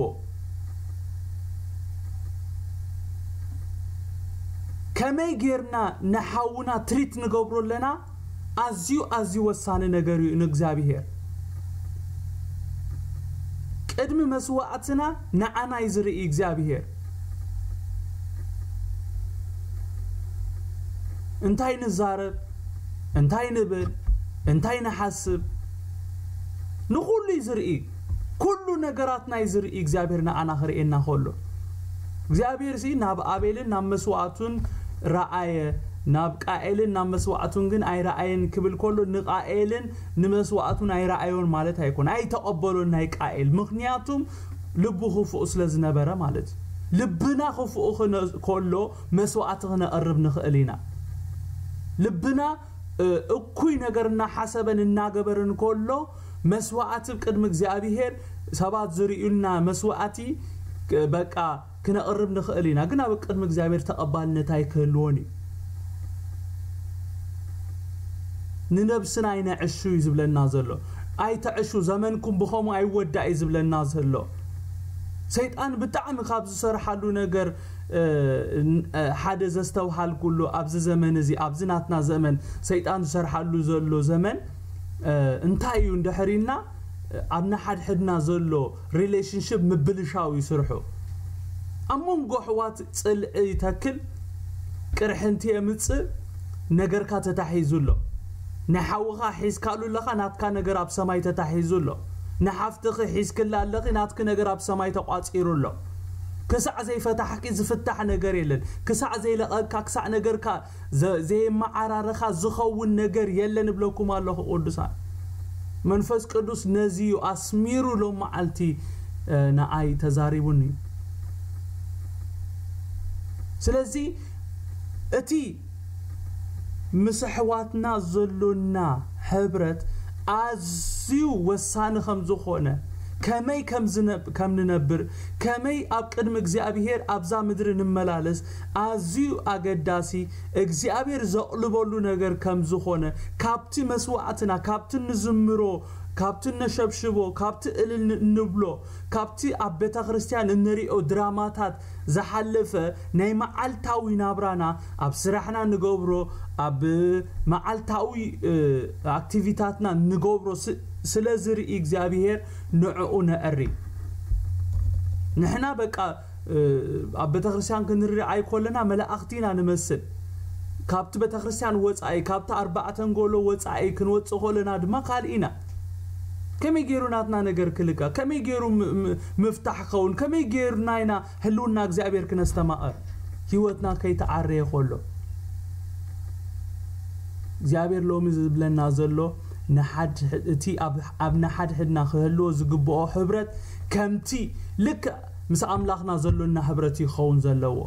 ከመይ ጌርና ንሓውና ትሪት ንገብሮ ኣለና? ኣዝዩ፣ ኣዝዩ ወሳኒ ነገር እዩ ንእግዚኣብሔር። ቅድሚ መስዋዕትና ንዓና እዩ ዝርኢ እግዚኣብሔር። እንታይ ንዛረብ፣ እንታይ ንብል፣ እንታይ ንሓስብ፣ ንኹሉ እዩ ዝርኢ። ኩሉ ነገራትና እዩ ዝርኢ እግዚኣብሔር ንዓና ክርእየና ከሎ። እግዚኣብሔር ሲ ናብ ኣቤልን ናብ መስዋዕቱን ረኣየ፣ ናብ ቃኤልን ናብ መስዋዕቱን ግን ኣይረኣየን ክብል ከሎ፣ ንቃኤልን ንመስዋዕቱን ኣይረኣዮን ማለት ኣይኮን፣ ኣይተቐበሎን ናይ ቃኤል። ምኽንያቱም ልቡ ክፉእ ስለ ዝነበረ ማለት እዩ። ልብና ክፉእ ክነ-፣ ከሎ መስዋዕቲ ክነቕርብ ንኽእል ኢና። ልብና፣ እ፣ እኩይ ነገር እናሓሰበን እናገበርን ከሎ መስዋዕቲ ቅድሚ እግዚኣብሔር ሰባት ዝርእዩና መስዋዕቲ፣ እ፣ በቃ ክነቕርብ ንኽእል ኢና። ግን ኣብ ቅድሚ እግዚኣብሔር ተቐባልነት ኣይክህልዎን እዩ። ንነብስና ኣይነዕሹ እዩ ዝብለና ዘሎ። ኣይተዕሹ፣ ዘመንኩም ብኸምኡ ኣይወዳእ እዩ ዝብለና ዘሎ። ሰይጣን ብጣዕሚ ካብ ዝሰርሓሉ ነገር፣ እ፣ ን-፣ እ፣ ሓደ ዘስተውሃልኩሉ ኣብዚ ዘመን እዚ፣ ኣብዚ ናትና ዘመን ሰይጣን ዝሰርሓሉ ዘሎ ዘመን፣ እ፣ እንታይ እዩ እንድሕር ኢልና፣ ኣብ ንሓድሕድና ዘሎ ሪሌሽንሽፕ ምብልሻው እዩ ስርሑ። ኣብ መንጎ ኣሕዋት ጽልኢ ይተክል፣ ቅርሕንቲ የምጽእ፣ ነገርካ ተታሒዙ ኣሎ። ንሓውኻ ሒዝካሉ ኣለኻ፣ ናትካ ነገር ኣብ ሰማይ ተታሒዙ ኣሎ። ንሓፍትኺ ሒዝክላ ኣለኺ፣ ናትኪ ነገር ኣብ ሰማይ ተቋጺሩ ኣሎ። ክሳዕ ዘይፈታሕኪ ዝፍታሕ ነገር የለን። ክሳዕ ዘይለቐካ፣ ክሳዕ ነገርካ ዘ-፣ ዘየመዓራረኻ ዝኸውን ነገር የለን እብለኩም ኣለኹ ቅዱሳን። መንፈስ ቅዱስ ነዚ እዩ ኣስሚሩ ሎም መዓልቲ፣ እ፣ ንኣይ ተዛሪቡኒ። ስለዚ እቲ ምስ ኣሕዋትና ዘሎና ሕብረት ኣዝዩ ወሳኒ ከም ዝኾነ፣ ከመይ ከም ዝነብ-፣ ከም ንነብር፣ ከመይ ኣብ ቅድሚ እግዚኣብሔር ኣብዛ ምድሪ ንመላለስ ኣዝዩ ኣገዳሲ፣ እግዚኣብሔር ዘቕልበሉ ነገር ከም ዝኾነ፣ ካብቲ መስዋዕትና፣ ካብቲ ንዝምሮ፣ ካብቲ ነሸብሽቦ፣ ካብቲ እልል ን-፣ እንብሎ፣ ካብቲ ኣብ ቤተ ክርስቲያን እንሪኦ ድራማታት ዝሓለፈ ናይ መዓልታዊ ናብራና፣ ኣብ ስራሕና ንገብሮ፣ ኣብ መዓልታዊ፣ እ፣ ኣክቲቪታትና ንገብሮ ስ-፣ ስለ ዝርኢ እግዚኣብሔር ንዕኡ ነዕሪ። ንሕና በቃ ኣብ ቤተክርስትያን ክንርኢ ኣይኮለና መላእኽቲ ኢና ንመስል። ካብቲ ቤተክርስትያን ወፃኢ፣ ካብቲ ኣርባዕተ ኣንጎሎ ወፃኢ ክንወፅእ ከለና ድማ ካልእ ኢና። ከመይ ገይሩ ናትና ነገር ክልቃ? ከመይ ገይሩ ም- ም- ምፍታሕ ክኸውን? ከመይ ገይሩና ኢና ህልውና እግዚኣብሔር ክነስተማቐር? ህይወትና ከይተዓረየ ከሎ እግዚኣብሔር ሎሚ ዝብለና ዘሎ ንሓድ እቲ ኣብ ኣብ ንሓድሕድና ክህልዎ ዝግብኦ ህብረት ከምቲ ልክዕ ምስ ኣምላኽና ዘሎና ህብረት ይኸውን ዘለዎ።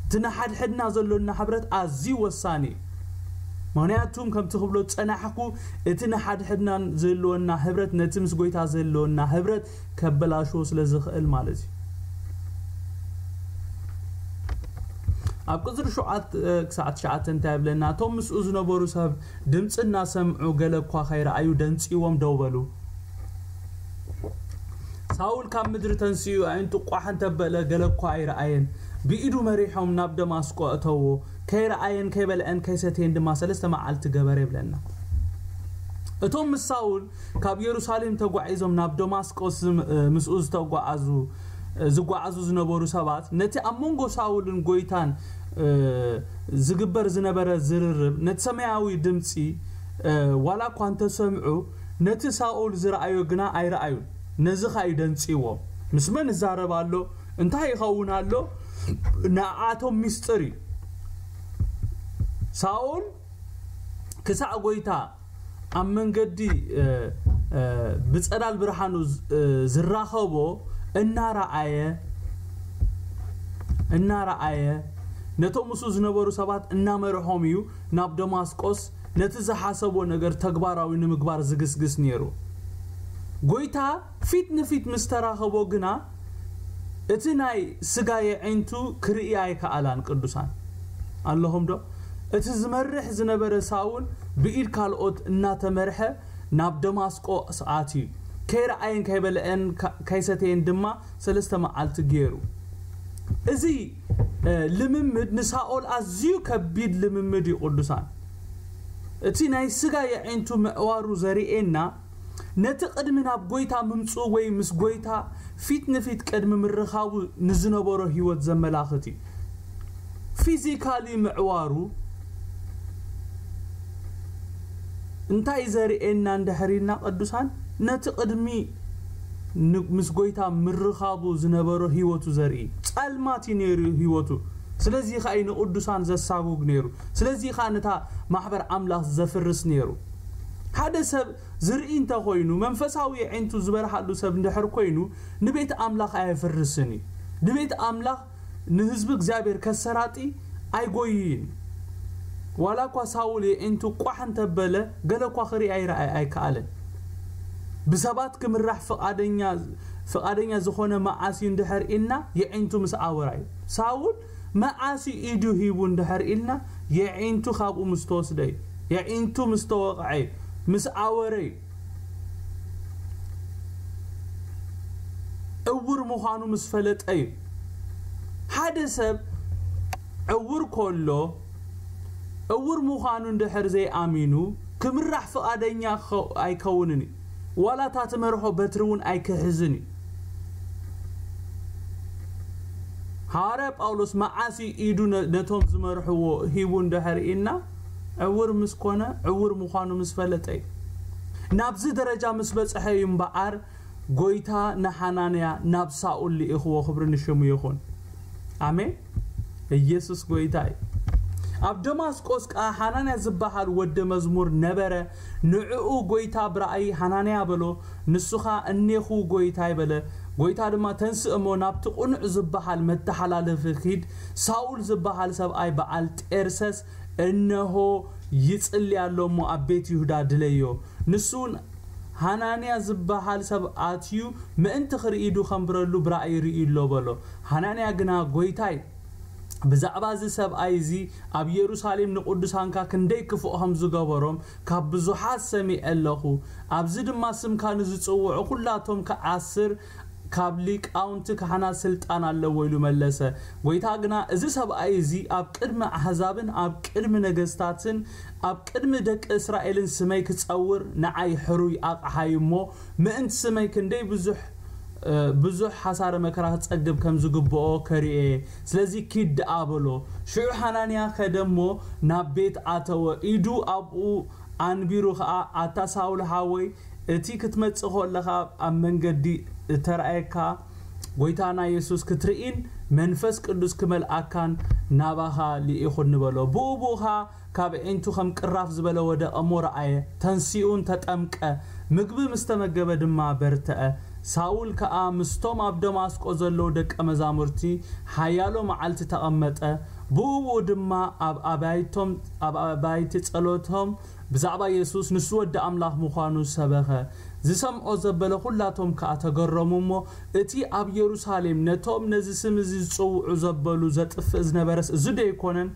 እቲ ንሓድሕድና ዘሎና ህብረት ኣዝዩ ወሳኒ እዩ። ምክንያቱም ከምቲ ክብሎ ዝጸናሕኩ እቲ ንሓድሕድና ዝህልወና ህብረት ነቲ ምስ ጎይታ ዝህልወና ህብረት ከበላሽዎ ስለ ዝኽእል ማለት እዩ። ኣብ ቅጽሪ ሸውዓተ ክሳዕ ትሽዓተ እንታይ ይብለና? እቶም ምስኡ ዝነበሩ ሰብ ድምጺ እናሰምዑ ገለ እኳ ከይረኣዩ ደንጺዎም ደው በሉ። ሳውል ካብ ምድሪ ተንሲኡ ኣዒንቱ ቋሕ እንተበለ ገለ እኳ ኣይረኣየን። ብኢዱ መሪሖም ናብ ደማስቆ እተዎ። ከይረኣየን ከይበልዐን ከይሰተየን ድማ ሰለስተ መዓልቲ ገበረ ይብለና። እቶም ምስ ሳውል ካብ የሩሳሌም ተጓዒዞም ናብ ደማስቆስ ዝም- ምስኡ ዝተጓዓዙ ዝጓዓዙ ዝነበሩ ሰባት ነቲ ኣብ መንጎ ሳውልን ጎይታን ዝግበር ዝነበረ ዝርርብ ነቲ ሰማያዊ ድምፂ ዋላ እኳ እንተሰምዑ ነቲ ሳኦል ዝረኣዮ ግና ኣይረኣዩን። ነዚ ኸኣ እዩ ደንፂዎም። ምስ መን ይዛረብ ኣሎ? እንታይ ይኸውን ኣሎ? ንኣቶም ሚስጥር እዩ። ሳኦል ክሳዕ ጎይታ ኣብ መንገዲ ብጸዳል ብርሃኑ ዝራኸቦ እናረኣየ እናረኣየ ነቶም ምስኡ ዝነበሩ ሰባት እናመርሖም እዩ ናብ ደማስቆስ ነቲ ዝሓሰቦ ነገር ተግባራዊ ንምግባር ዝግስግስ ነይሩ። ጎይታ ፊት ንፊት ምስ ተራኸቦ ግና እቲ ናይ ስጋ የዒንቱ ክርኢ ኣይከኣላን። ቅዱሳን ኣለኹም ዶ? እቲ ዝመርሕ ዝነበረ ሳውል ብኢድ ካልኦት እናተመርሐ ናብ ደማስቆ ኣትዩ። ከይረኣየን ከይበልዐን ከይሰተየን ድማ ሰለስተ መዓልቲ ገይሩ። እዚ ልምምድ ንሳኦል ኣዝዩ ከቢድ ልምምድ እዩ። ቅዱሳን እቲ ናይ ስጋ የዒንቱ ምዕዋሩ ዘርእየና ነቲ ቅድሚ ናብ ጎይታ ምምፅኡ ወይ ምስ ጎይታ ፊት ንፊት ቅድሚ ምርኻቡ ንዝነበሮ ህይወት ዘመላኽት እዩ። ፊዚካሊ ምዕዋሩ እንታይ ዘርእየና እንድሕር ኢልና ቅዱሳን ነቲ ቅድሚ ምስ ጎይታ ምርኻቡ ዝነበሮ ህይወቱ ዘርኢ ጸልማት እዩ ነይሩ ህይወቱ። ስለዚ ኸኣ እዩ ንቅዱሳን ዘሳጉግ ነይሩ። ስለዚ ኸኣ ነታ ማሕበር ኣምላኽ ዘፍርስ ነይሩ። ሓደ ሰብ ዝርኢ እንተ ኾይኑ መንፈሳዊ የዒንቱ ዝበርሃሉ ሰብ እንድሕር ኮይኑ ንቤት ኣምላኽ ኣየፍርስን እዩ። ንቤት ኣምላኽ ንህዝቢ እግዚኣብሔር ከሰራጢ ኣይጎይይን። ዋላ እኳ ሳውል የዒንቱ ቋሕ እንተበለ ገለ እኳ ክርኢ ኣይረኣይ ኣይከኣለን። ብሰባት ክምራሕ ፍቓደኛ ፍቓደኛ ዝኾነ መዓስ እዩ እንድሕር ኢልና የዒንቱ ምስ ኣወራ እዩ። ሳውል መዓስ እዩ ኢዱ ሂቡ እንድሕር ኢልና የዒንቱ ካብኡ ምስ ተወስደ እዩ። የዒንቱ ምስ ተወቕዐ እዩ። ምስ ኣወረ እዩ። እውር ምዃኑ ምስ ፈለጠ እዩ። ሓደ ሰብ ዕውር ከሎ እውር ምዃኑ እንድሕር ዘይኣሚኑ ክምራሕ ፍቓደኛ ኣይከውንን እዩ። ዋላ እታ ትመርሖ በትሪ እውን ኣይክሕዝን እዩ። ሃዋርያ ጳውሎስ መዓስ ኢዱ ነቶም ዝመርሕዎ ሂቡ እንድሕር ኢልና ዕውር ምስ ኮነ ዕውር ምዃኑ ምስ ፈለጠ እዩ። ናብዚ ደረጃ ምስ በጽሐ እዩ እምበኣር ጎይታ ንሓናንያ ናብ ሳኦል ልኢኽዎ። ክብሪ ንሽሙ ይኹን። ኣሜን። ኢየሱስ ጎይታ እዩ። ኣብ ደማስቆስ ከኣ ሓናንያ ዝበሃል ወደ መዝሙር ነበረ። ንዕኡ ጎይታ ብራእይ ሓናንያ በሎ። ንሱ ኸኣ እኔኹ ጎይታይ በለ። ጎይታ ድማ ተንስእ እሞ ናብቲ ቁኑዕ ዝበሃል መተሓላለፊ ኪድ። ሳኦል ዝበሃል ሰብኣይ በዓል ጤርሰስ እነሆ ይጽሊ ኣሎ እሞ ኣብ ቤት ይሁዳ ድለዮ። ንሱ እውን ሃናንያ ዝበሃል ሰብ ኣትዩ ምእንቲ ክርኢ ኢዱ ከንብረሉ ብራእይ ርእዩ ኣሎ በሎ። ሃናንያ ግና ጎይታይ ብዛዕባ እዚ ሰብኣይ እዚ ኣብ የሩሳሌም ንቅዱሳንካ ክንደይ ክፉእ ከም ዝገበሮም ካብ ብዙሓት ሰሚዐ ኣለኹ። ኣብዚ ድማ ስምካ ንዝጽውዑ ኩላቶም ክዓስር ካብ ሊቃውንቲ ካህናት ስልጣን ኣለዎ ኢሉ መለሰ። ጎይታ ግና እዚ ሰብኣይ እዚ ኣብ ቅድሚ ኣህዛብን ኣብ ቅድሚ ነገስታትን ኣብ ቅድሚ ደቂ እስራኤልን ስመይ ክጸውር ንዓይ ሕሩይ ኣቕሓይ እሞ ምእንቲ ስመይ ክንደይ ብዙሕ ብዙሕ ሓሳረ መከራ ክጸግብ ከም ዝግብኦ ከርእየ። ስለዚ ኪድ ደኣ በሎ። ሽዑ ሓናንያ ከደ እሞ ናብ ቤት ኣተወ። ኢዱ ኣብኡ ኣንቢሩ ኸኣ፣ ኣታ ሳውል ሓወይ፣ እቲ ክትመጽእ ከለኻ ኣብ መንገዲ እተራእየካ ጐይታና የሱስ ክትርኢን መንፈስ ቅዱስ ክመልኣካን ናባኻ ልኢኹኒ በሎ። ብኡ ብኡ ኸኣ ካብ ኣዒንቱ ከም ቅራፍ ዝበለ ወደቐ እሞ ረኣየ። ተንሲኡን ተጠምቀ። ምግቢ ምስ ተመገበ ድማ በርትዐ። ሳውል ከኣ ምስቶም ኣብ ደማስቆ ዘለዉ ደቀ መዛሙርቲ ሓያሎ መዓልቲ ተቐመጠ። ብኡ ብኡ ድማ ኣብ ኣባይቶም ኣብ ኣባይቲ ጸሎቶም ብዛዕባ የሱስ ንሱ ወዲ ኣምላኽ ምዃኑ ሰበኸ። ዝሰምዖ ዘበለ ኹላቶም ከኣ ተገረሙ እሞ፣ እቲ ኣብ የሩሳሌም ነቶም ነዚ ስም እዚ ዝጽውዑ ዘበሉ ዘጥፍእ ዝነበረስ እዚ ዶ ኣይኮነን?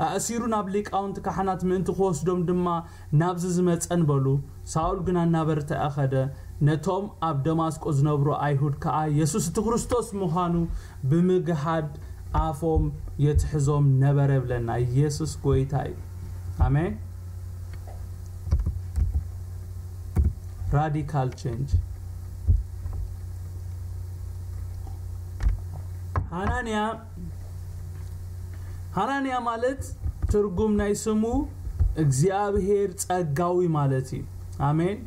ኣእሲሩ ናብ ሊቃውንቲ ካህናት ምእንቲ ክወስዶም ድማ ናብዚ ዝመጸን በሉ። ሳውል ግና እናበርትዐ ኸደ። ነቶም ኣብ ደማስቆ ዝነብሩ ኣይሁድ ከኣ የሱስ እቲ ክርስቶስ ምዃኑ ብምግሃድ ኣፎም የትሕዞም ነበረ ይብለና። የሱስ ጐይታ እዩ። ኣሜን። ራዲካል ቼንጅ። ሓናንያ ሓናንያ ማለት ትርጉም ናይ ስሙ እግዚኣብሔር ጸጋዊ ማለት እዩ። ኣሜን።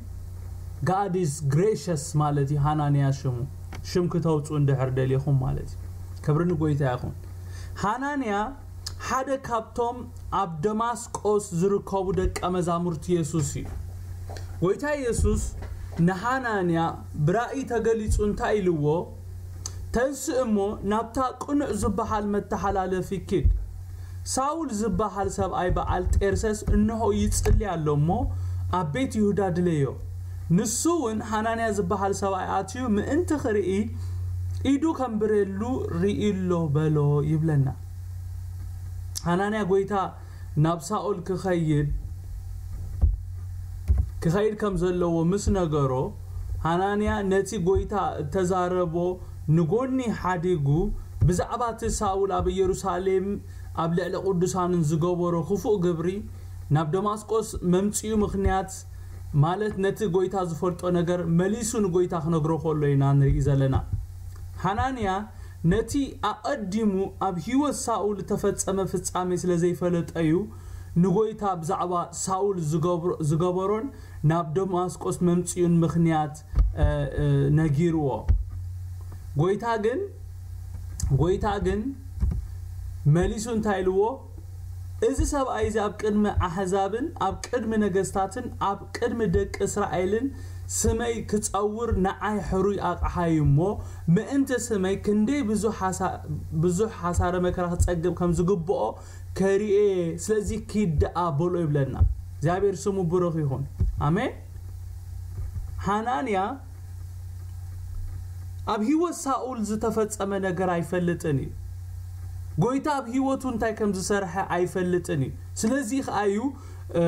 God is gracious ማለት እዩ። ሓናንያ ሽሙ ሽም ክተውፁ እንድሕር ደሊኹም ማለት እዩ። ክብሪ ንጎይታ ይኹን። ሓናንያ ሓደ ካብቶም ኣብ ደማስቆስ ዝርከቡ ደቀ መዛሙርቲ የሱስ እዩ። ጎይታ የሱስ ንሓናንያ ብራእይ ተገሊጹ እንታይ ኢልዎ? ተንስእ እሞ ናብታ ቅኑዕ ዝበሃል መተሓላለፊ ኪድ። ሳውል ዝበሃል ሰብኣይ በዓል ጤርሰስ እንሆ ይጽሊ ኣሎ እሞ ኣብ ቤት ይሁዳ ድለዮ። ንሱ እውን ሓናንያ ዝበሃል ሰብኣይ ኣትዩ ምእንቲ ክርኢ ኢዱ ከንብረሉ ርእዩ ኣሎ በሎ ይብለና። ሓናንያ ጎይታ ናብ ሳኦል ክኸይድ ክኸይድ ከም ዘለዎ ምስ ነገሮ፣ ሓናንያ ነቲ ጎይታ እተዛረቦ ንጎኒ ሓዲጉ ብዛዕባ እቲ ሳውል ኣብ ኢየሩሳሌም ኣብ ልዕሊ ቅዱሳንን ዝገበሮ ክፉእ ግብሪ ናብ ደማስቆስ መምጽኡ ምኽንያት ማለት ነቲ ጎይታ ዝፈልጦ ነገር መሊሱ ንጎይታ ክነግሮ ከሎ ኢና ንርኢ ዘለና። ሓናንያ ነቲ ኣቐዲሙ ኣብ ህይወት ሳውል እተፈጸመ ፍጻሜ ስለ ዘይፈለጠ እዩ ንጎይታ ብዛዕባ ሳውል ዝገብሮ- ዝገበሮን ናብ ደማስቆስ መምጽኡን ምኽንያት እ፣ እ፣ ነጊርዎ። ጎይታ ግን ጎይታ ግን መሊሱ እንታይ ኢልዎ? እዚ ሰብኣይ እዚ ኣብ ቅድሚ ኣሕዛብን ኣብ ቅድሚ ነገስታትን ኣብ ቅድሚ ደቂ እስራኤልን ስመይ ክጸውር ንዓይ ሕሩይ ኣቕሓ እዩ እሞ ምእንቲ ስመይ ክንደይ ብዙሕ ሓሳ- ብዙሕ ሓሳረ መከራ ክጸግብ ከም ዝግብኦ ከርእየ፣ ስለዚ ኪድ ደኣ በሎ ይብለና። እግዚኣብሔር ስሙ ብሩኽ ይኹን። ኣሜን። ሓናንያ ኣብ ህይወት ሳኡል ዝተፈጸመ ነገር ኣይፈልጥን እዩ። ጎይታ ኣብ ህይወቱ እንታይ ከም ዝሰርሐ ኣይፈልጥን እዩ። ስለዚ ኸኣ እዩ እ፣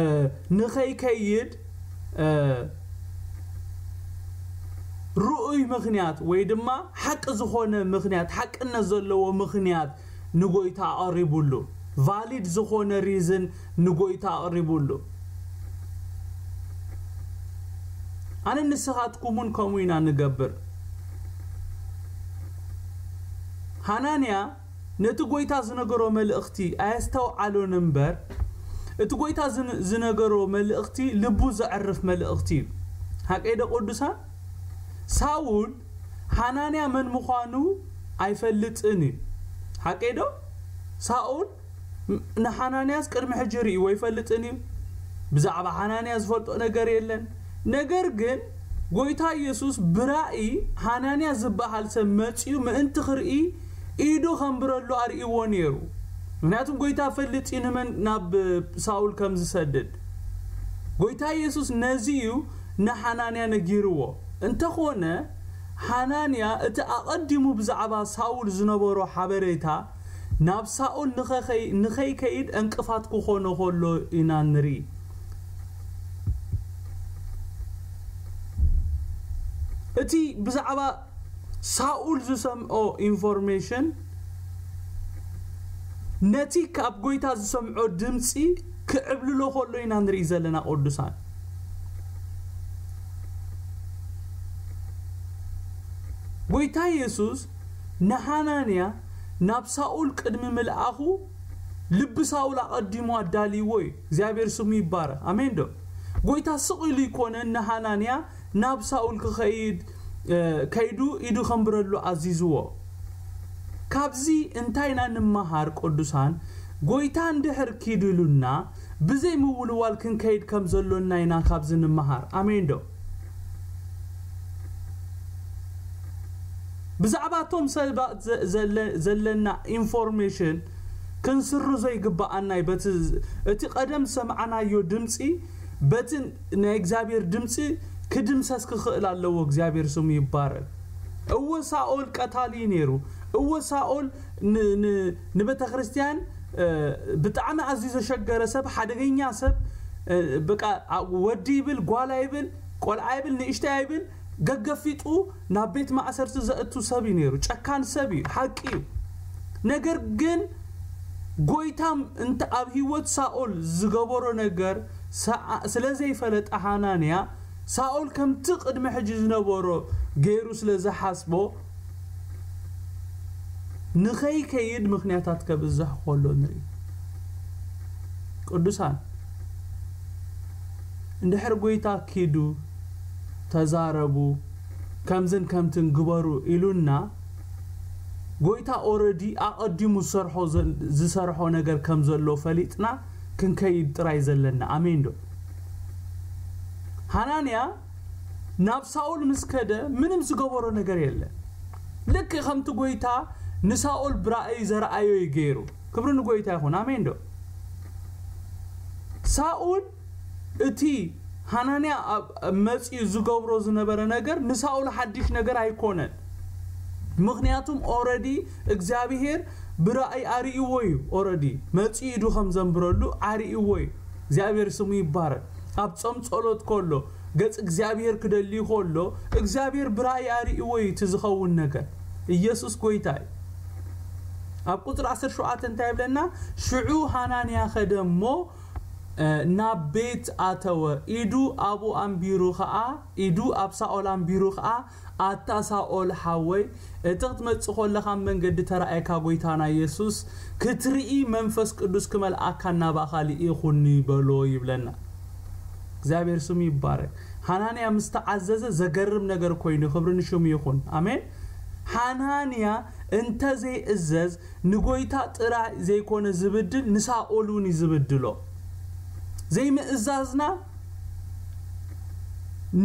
ንኸይከይድ እ፣ ርኡይ ምኽንያት ወይ ድማ ሓቂ ዝኾነ ምኽንያት፣ ሓቅነት ዘለዎ ምኽንያት ንጎይታ ኣቕሪቡሉ። ቫሊድ ዝኾነ ሪዝን ንጎይታ ኣቕሪቡሉ። ኣነ ንስኻትኩምን ከምኡ ኢና ንገብር። ሃናንያ ነቲ ጎይታ ዝነገሮ መልእኽቲ ኣየስተውዓሎን እምበር፣ እቲ ጎይታ ዝን- ዝነገሮ መልእኽቲ ልቡ ዘዕርፍ መልእኽቲ እዩ። ሓቀይ ዶ ቅዱሳን? ሳውል ሓናንያ መን ምዃኑ ኣይፈልጥን እዩ። ሓቀይ ዶ? ሳውል ንሓናንያስ ቅድሚ ሕጂ ርእይዎ ኣይፈልጥን እዩ። ብዛዕባ ሓናንያ ዝፈልጦ ነገር የለን። ነገር ግን ጎይታ ኢየሱስ ብራእይ ሓናንያ ዝበሃል ሰብ መጺኡ ምእንቲ ክርኢ ኢዱ ከንብረሉ ኣርእይዎ ነይሩ። ምክንያቱም ጎይታ ፈልጥ እዩ ንመን ናብ ሳውል ከም ዝሰድድ። ጎይታ ኢየሱስ ነዚ እዩ ንሓናንያ ነጊርዎ። እንተኾነ ሓናንያ እቲ ኣቐዲሙ ብዛዕባ ሳውል ዝነበሮ ሓበሬታ ናብ ሳኦል ንኸኸይ- ንኸይከይድ ዕንቅፋት ክኾኖ ከሎ ኢና ንርኢ። እቲ ብዛዕባ ሳኡል ዝሰምዖ ኢንፎርሜሽን ነቲ ካብ ጎይታ ዝሰምዖ ድምፂ ክዕብልሎ ከሎ ኢና ንርኢ ዘለና ቅዱሳን። ጎይታ የሱስ ንሃናንያ ናብ ሳኡል ቅድሚ ምልኣኹ ልቢ ሳኡል ኣቐዲሙ ኣዳልይዎ እዩ። እግዚኣብሔር ስሙ ይባረ ኣሜን ዶ? ጎይታ ስቕ ኢሉ ይኮነን ንሃናንያ ናብ ሳኡል ክኸይድ ከይዱ ኢዱ ከንብረሉ ኣዚዝዎ። ካብዚ እንታይ ኢና ንመሃር ቅዱሳን? ጎይታ እንድሕር ኪዱ ኢሉና ብዘይ ምውልዋል ክንከይድ ከም ዘሎና ኢና ካብዚ ንመሃር። ኣሜን ዶ? ብዛዕባ እቶም ሰባት ዘለና ኢንፎርሜሽን ክንስርዞ ይግብኣና እዩ። በቲ እቲ ቀደም ዝሰማዕናዮ ድምፂ በቲ ናይ እግዚኣብሔር ድምፂ ክድምሰስ ክኽእል ኣለዎ። እግዚኣብሔር ስሙ ይባረክ። እወ ሳኦል ቀታሊ እዩ ነይሩ። እወ ሳኦል ንቤተ ክርስቲያን ብጣዕሚ ኣዝዩ ዘሸገረ ሰብ፣ ሓደገኛ ሰብ፣ በቃ ወዲ ይብል ጓላ ይብል ቆልዓ ይብል ንእሽታ ይብል ገገፊጡ ናብ ቤት ማእሰርቲ ዘእቱ ሰብ እዩ ነይሩ። ጨካን ሰብ እዩ፣ ሓቂ እዩ። ነገር ግን ጎይታም እንተ ኣብ ህይወት ሳኦል ዝገበሮ ነገር ስለ ዘይፈለጠ ሃናንያ ሳኦል ከምቲ ቅድሚ ሕጂ ዝነበሮ ገይሩ ስለ ዝሓስቦ ንኸይከይድ ምኽንያታት ከብዝሕ ከሎ ንርኢ። ቅዱሳን እንድሕር ጎይታ ኪዱ ተዛረቡ ከምዝን ከምትን ግበሩ ኢሉና ጎይታ ኦረዲ ኣቐዲሙ ዝሰርሖ ነገር ከም ዘሎ ፈሊጥና ክንከይድ ጥራይ ዘለና። ኣሜን ዶ? ሃናንያ ናብ ሳኦል ምስ ከደ ምንም ዝገበሮ ነገር የለ። ልክ ከምቲ ጎይታ ንሳኦል ብራእይ ዘረኣዮ እዩ ገይሩ። ክብሪ ንጎይታ ይኹን። ኣሜን ዶ? ሳኦል እቲ ሃናንያ መፂኡ ዝገብሮ ዝነበረ ነገር ንሳኦል ሓድሽ ነገር ኣይኮነን። ምኽንያቱም ኦረዲ እግዚኣብሄር ብራእይ ኣርእይዎ እዩ። ኦረዲ መፂኡ ኢዱ ከም ዘንብረሉ ኣርእይዎ እዩ። እግዚኣብሔር ስሙ ይባረክ። ኣብ ጾም ጸሎት ከሎ ገጽ እግዚኣብሔር ክደሊ ከሎ እግዚኣብሔር ብራእይ ኣርእይዎ እዩ እቲ ዝኸውን ነገር። ኢየሱስ ጎይታ እዩ። ኣብ ቁፅሪ ዓሰርተ ሸውዓተ እንታይ ይብለና? ሽዑ ሃናንያ ኸደ እሞ ናብ ቤት ኣተወ፣ ኢዱ ኣብኡ ኣንቢሩ ኸዓ ኢዱ ኣብ ሳኦል ኣንቢሩ ኸዓ ኣታ ሳኦል ሓወይ፣ እቲ ክትመጽእ ከለኻ ኣብ መንገዲ ተራእየካ ጎይታና የሱስ ክትርኢ መንፈስ ቅዱስ ክመልኣካ ናባኻ ልኢኹኒ በሎ ይብለና። እግዚኣብሔር ስሙ ይባረክ። ሃናንያ ምስ ተዓዘዘ ዘገርም ነገር ኮይኑ፣ ክብሪ ንሽሙ ይኹን። ኣሜን። ሃናንያ እንተ ዘይእዘዝ ንጎይታ ጥራይ ዘይኮነ ዝብድል ንሳኦል እውን እዩ ዝብድሎ። ዘይምእዛዝና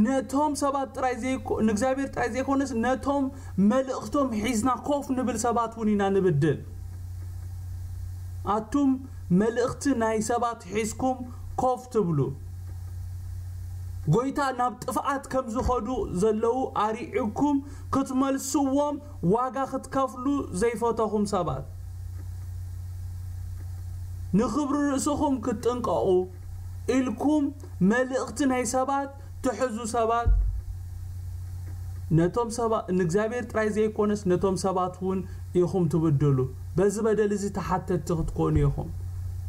ነቶም ሰባት ጥራይ ዘይኮ ንእግዚኣብሔር ጥራይ ዘይኮነስ ነቶም መልእኽቶም ሒዝና ኮፍ ንብል ሰባት እውን ኢና ንብድል። ኣቱም መልእኽቲ ናይ ሰባት ሒዝኩም ኮፍ ትብሉ፣ ጎይታ ናብ ጥፍኣት ከም ዝኸዱ ዘለዉ ኣሪዕኩም ክትመልስዎም ዋጋ ክትከፍሉ ዘይፈተኹም ሰባት፣ ንኽብሪ ርእስኹም ክትጥንቀቑ ኢልኩም መልእኽቲ ናይ ሰባት ትሕዙ ሰባት፣ ነቶም ሰባት ንእግዚኣብሔር ጥራይ ዘይኮነስ ነቶም ሰባት እውን ኢኹም ትብድሉ። በዚ በደል እዚ ተሓተትቲ ክትኮኑ ኢኹም።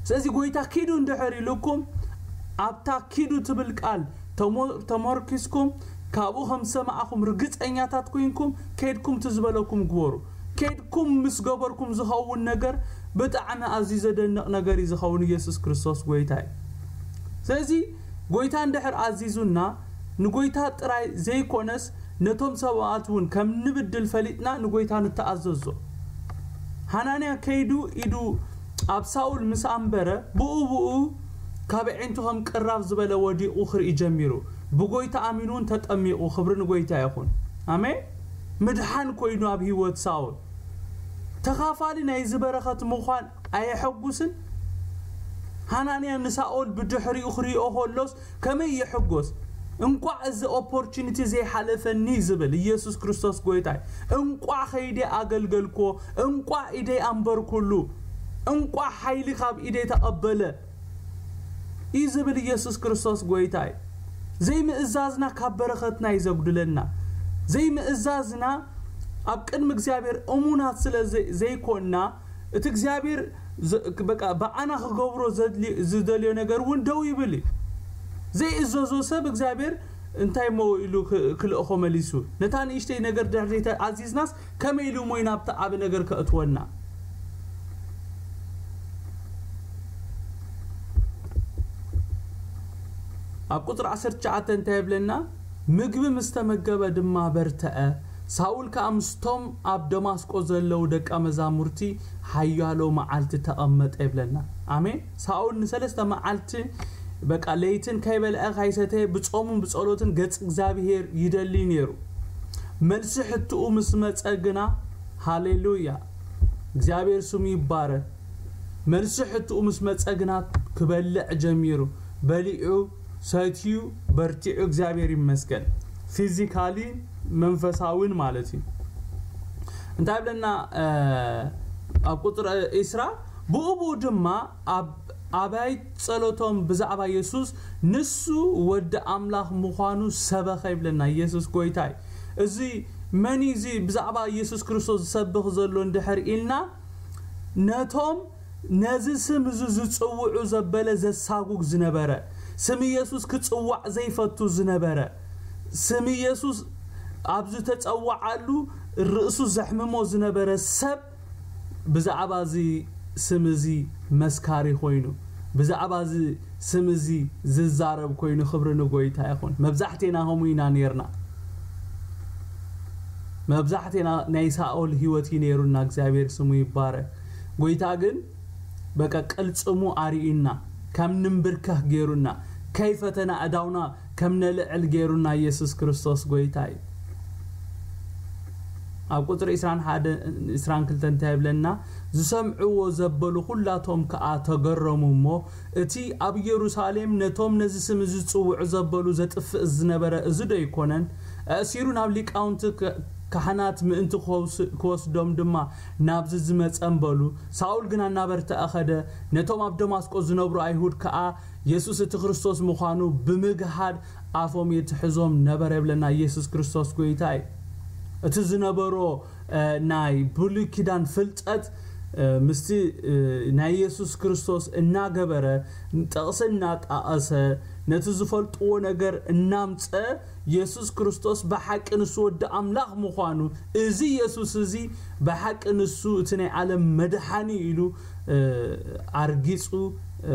ስለዚ ጎይታ ኪዱ እንድሕር ኢሉኩም ኣብታ ኪዱ ትብል ቃል ተሞ- ተመርኪስኩም ካብኡ ከም ዝሰማዕኹም ርግፀኛታት ኮይንኩም ከይድኩም እቲ ዝበለኩም ግበሩ። ከይድኩም ምስ ገበርኩም ዝኸውን ነገር ብጣዕሚ ኣዝዩ ዘደንቕ ነገር እዩ ዝኸውን። ኢየሱስ ክርስቶስ ጎይታ እዩ። ስለዚ ጎይታ እንድሕር ኣዚዙና ንጎይታ ጥራይ ዘይኮነስ ነቶም ሰባት እውን ከም ንብድል ፈሊጥና ንጎይታ ንተኣዘዞ። ሃናንያ ከይዱ ኢዱ ኣብ ሳውል ምስ ኣንበረ ብኡ ብኡ ካብ ኣዒንቱ ከም ቅራብ ዝበለ ወዲቑ ክርኢ ጀሚሩ። ብጎይታ ኣሚኑ እውን ተጠሚቑ። ክብሪ ንጎይታ ይኹን። ኣሜን። ምድሓን ኮይኑ ኣብ ህይወት ሳውል ተኻፋሊ ናይዚ በረኸት ምዃን ኣየሐጉስን? ሃናንያ ንሳኦል ብድሕሪኡ ክሪኦ ከሎስ ከመይ ይሕጎስ? እንቋዕ እዚ ኦፖርቹኒቲ ዘይሓለፈኒ ዝብል ኢየሱስ ክርስቶስ ጎይታይ። እንቋዕ ከይደ ኣገልገልክዎ፣ እንቋዕ ኢደይ ኣንበርኩሉ፣ እንቋዕ ሓይሊ ካብ ኢደይ ተቐበለ እዩ ዝብል ኢየሱስ ክርስቶስ ጎይታይ። ዘይምእዛዝና ካብ በረኸትና እዩ ዘጉድለና። ዘይምእዛዝና ኣብ ቅድሚ እግዚኣብሔር እሙናት ስለ ዘይ- ዘይኮንና እቲ እግዚኣብሔር ዘ- በቃ ብኣና ክገብሮ ዘድሊ- ዝደልዮ ነገር እውን ደው ይብል እዩ። ዘይእዘዞ ሰብ እግዚኣብሔር እንታይ እሞ ኢሉ ክ- ክልእኾ መሊሱ? ነታ ንእሽተይ ነገር ድሕሪ ተኣዚዝናስ ከመይ ኢሉ እሞ እዩ ናብቲ ዓቢ ነገር ከእትወና? ኣብ ቁጽሪ ዓሰርተ ትሽዓተ እንታይ ይብለና? ምግቢ ምስ ተመገበ ድማ በርትዐ። ሳውል ከኣ ምስቶም ኣብ ደማስቆ ዘለዉ ደቀ መዛሙርቲ ሓያሎ መዓልቲ ተቐመጠ ይብለና። ኣሜን። ሳውል ንሰለስተ መዓልቲ በቃ ለይትን ከይበልዐ ካይሰተ ብጾምን ብጸሎትን ገጽ እግዚኣብሔር ይደሊ ነይሩ። መልሲ ሕትኡ ምስ መጸ ግና፣ ሃሌሉያ፣ እግዚኣብሔር ስሙ ይባረክ። መልሲ ሕትኡ ምስ መጸ ግና ክበልዕ ጀሚሩ። በሊዑ፣ ሰትዩ፣ በርቲዑ፣ እግዚኣብሔር ይመስገን። ፊዚካሊ፣ መንፈሳዊን ማለት እዩ። እንታይ ብለና? ኣብ ቁፅሪ ዒስራ፣ ብኡ ብኡ ድማ ኣብ ኣባይት ጸሎቶም ብዛዕባ የሱስ፣ ንሱ ወዲ ኣምላኽ ምዃኑ ሰበኸ ይብለና። ኢየሱስ ጎይታ እዩ። እዚ መን እዩ እዚ ብዛዕባ ኢየሱስ ክርስቶስ ዝሰብኽ ዘሎ እንድሕር ኢልና፣ ነቶም ነዚ ስም እዚ ዝጽውዑ ዘበለ ዘሳጉግ ዝነበረ፣ ስም ኢየሱስ ክጽዋዕ ዘይፈቱ ዝነበረ፣ ስም ኢየሱስ ኣብ ዝተጸዋዓሉ ርእሱ ዘሕምሞ ዝነበረ ሰብ ብዛዕባ እዚ ስም እዚ መስካሪ ኮይኑ፣ ብዛዕባ እዚ ስም እዚ ዝዛረብ ኮይኑ፣ ክብሪ ንጎይታ ይኹን። መብዛሕቴና ከምኡ ኢና ነይርና። መብዛሕቴና ናይ ሳኦል ህይወት እዩ ነይሩና። እግዚኣብሔር ስሙ ይባረክ። ጎይታ ግን በቃ ቅልጽሙ ኣርእዩና፣ ከም ንንብርከኽ ገይሩና፣ ከይፈተና እዳውና ከም ነልዕል ገይሩና ኢየሱስ ክርስቶስ ጎይታ እዩ። ኣብ ቁፅሪ ዒስራን ሓደ ዒስራን ክልተ እንታይ ይብለና? ዝሰምዕዎ ዘበሉ ኩላቶም ከኣ ተገረሙ እሞ፣ እቲ ኣብ ኢየሩሳሌም ነቶም ነዚ ስም እዚ ዝጽውዑ ዘበሉ ዘጥፍእ ዝነበረ እዚ ዶ ኣይኮነን? ኣእሲሩ ናብ ሊቃውንቲ ክ- ካህናት ምእንቲ ክወስ- ክወስዶም ድማ ናብዚ ዝመጸ እምበሉ። ሳኦል ግና እናበርትዐ ኸደ፣ ነቶም ኣብ ደማስቆ ዝነብሩ ኣይሁድ ከኣ የሱስ እቲ ክርስቶስ ምዃኑ ብምግሃድ ኣፎም የትሕዞም ነበረ ይብለና። ኢየሱስ ክርስቶስ ጎይታ እዩ። እቲ ዝነበሮ ናይ ብሉይ ኪዳን ፍልጠት ምስቲ ናይ ኢየሱስ ክርስቶስ እናገበረ፣ ጥቕሲ እናጣቐሰ፣ ነቲ ዝፈልጥዎ ነገር እናምፀ፣ ኢየሱስ ክርስቶስ ብሓቂ ንሱ ወዲ ኣምላኽ ምዃኑ፣ እዚ ኢየሱስ እዚ ብሓቂ ንሱ እቲ ናይ ዓለም መድሓኒ ኢሉ ኣርጊፁ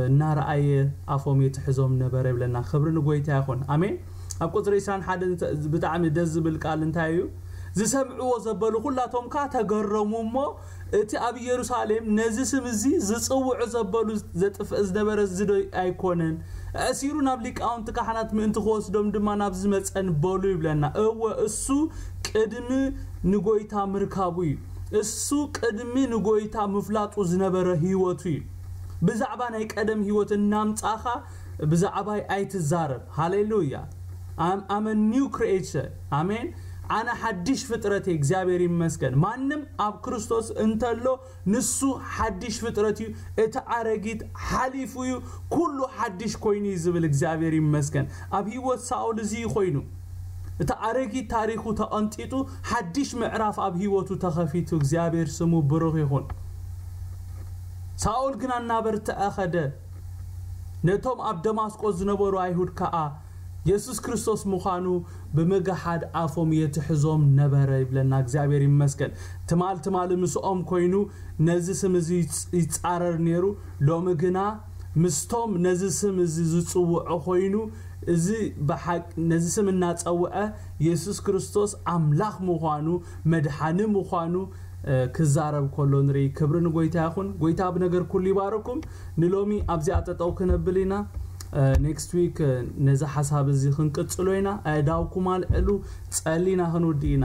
እናረኣየ ኣፎም የትሕዞም ነበረ ይብለና። ክብሪ ንጎይታ ይኹን። ኣሜን። ኣብ ቁፅሪ ዒስራን ሓደን ብጣዕሚ ደስ ዝብል ቃል እንታይ እዩ? ዝሰምዕዎ ዘበሉ ኩላቶም ከኣ ተገረሙ እሞ፣ እቲ ኣብ ኢየሩሳሌም ነዚ ስም እዚ ዝጽውዑ ዘበሉ ዘጥፍእ ዝነበረ እዚ ዶ ኣይኮነን? ኣእሲሩ ናብ ሊቃውንቲ ካህናት ምእንቲ ክወስዶም ድማ ናብ ዝመጸን በሉ ይብለና። እወ፣ እሱ ቅድሚ ንጎይታ ምርካቡ እዩ። እሱ ቅድሚ ንጎይታ ምፍላጡ ዝነበረ ህይወቱ እዩ። ብዛዕባ ናይ ቀደም ህይወት እናምጻኻ ብዛዕባይ ኣይትዛረብ። ሃሌሉያ። I'm, I'm a new creature. ኣሜን። ኣነ ሓድሽ ፍጥረት እየ። እግዚኣብሔር ይመስገን። ማንም ኣብ ክርስቶስ እንተሎ ንሱ ሓድሽ ፍጥረት እዩ። እቲ ኣረጊት ሓሊፉ እዩ፣ ኩሉ ሓድሽ ኮይኑ እዩ ዝብል። እግዚኣብሔር ይመስገን። ኣብ ህይወት ሳኦል እዚ እዩ ኮይኑ። እቲ ኣረጊት ታሪኹ ተቐንጢጡ ሓድሽ ምዕራፍ ኣብ ህይወቱ ተኸፊቱ። እግዚኣብሔር ስሙ ብሩኽ ይኹን። ሳኦል ግና እናበርትዐ ኸደ። ነቶም ኣብ ደማስቆ ዝነበሩ ኣይሁድ ከኣ የሱስ ክርስቶስ ምዃኑ ብምግሓድ ኣፎም የትሕዞም ነበረ ይብለና። እግዚኣብሔር ይመስገን። ትማል ትማሊ ምስኦም ኮይኑ ነዚ ስም እዚ ይጽ- ይጻረር ነይሩ። ሎሚ ግና ምስቶም ነዚ ስም እዚ ዝጽውዑ ኮይኑ፣ እዚ ብሓቅ ነዚ ስም እናጸውዐ የሱስ ክርስቶስ ኣምላኽ ምዃኑ፣ መድሓኒ ምዃኑ ክዛረብ ከሎ ንርኢ። ክብሪ ንጎይታ ይኹን። ጎይታ ብነገር ኩሉ ይባርኩም። ንሎሚ ኣብዚኣ ጠጠው ክነብል ኢና። ኔክስት ዊክ ነዚ ሓሳብ እዚ ክንቅጽሎ ኢና። ኣእዳውኩም ኣልዕሉ፣ ጸሊና ክንውድእ ኢና።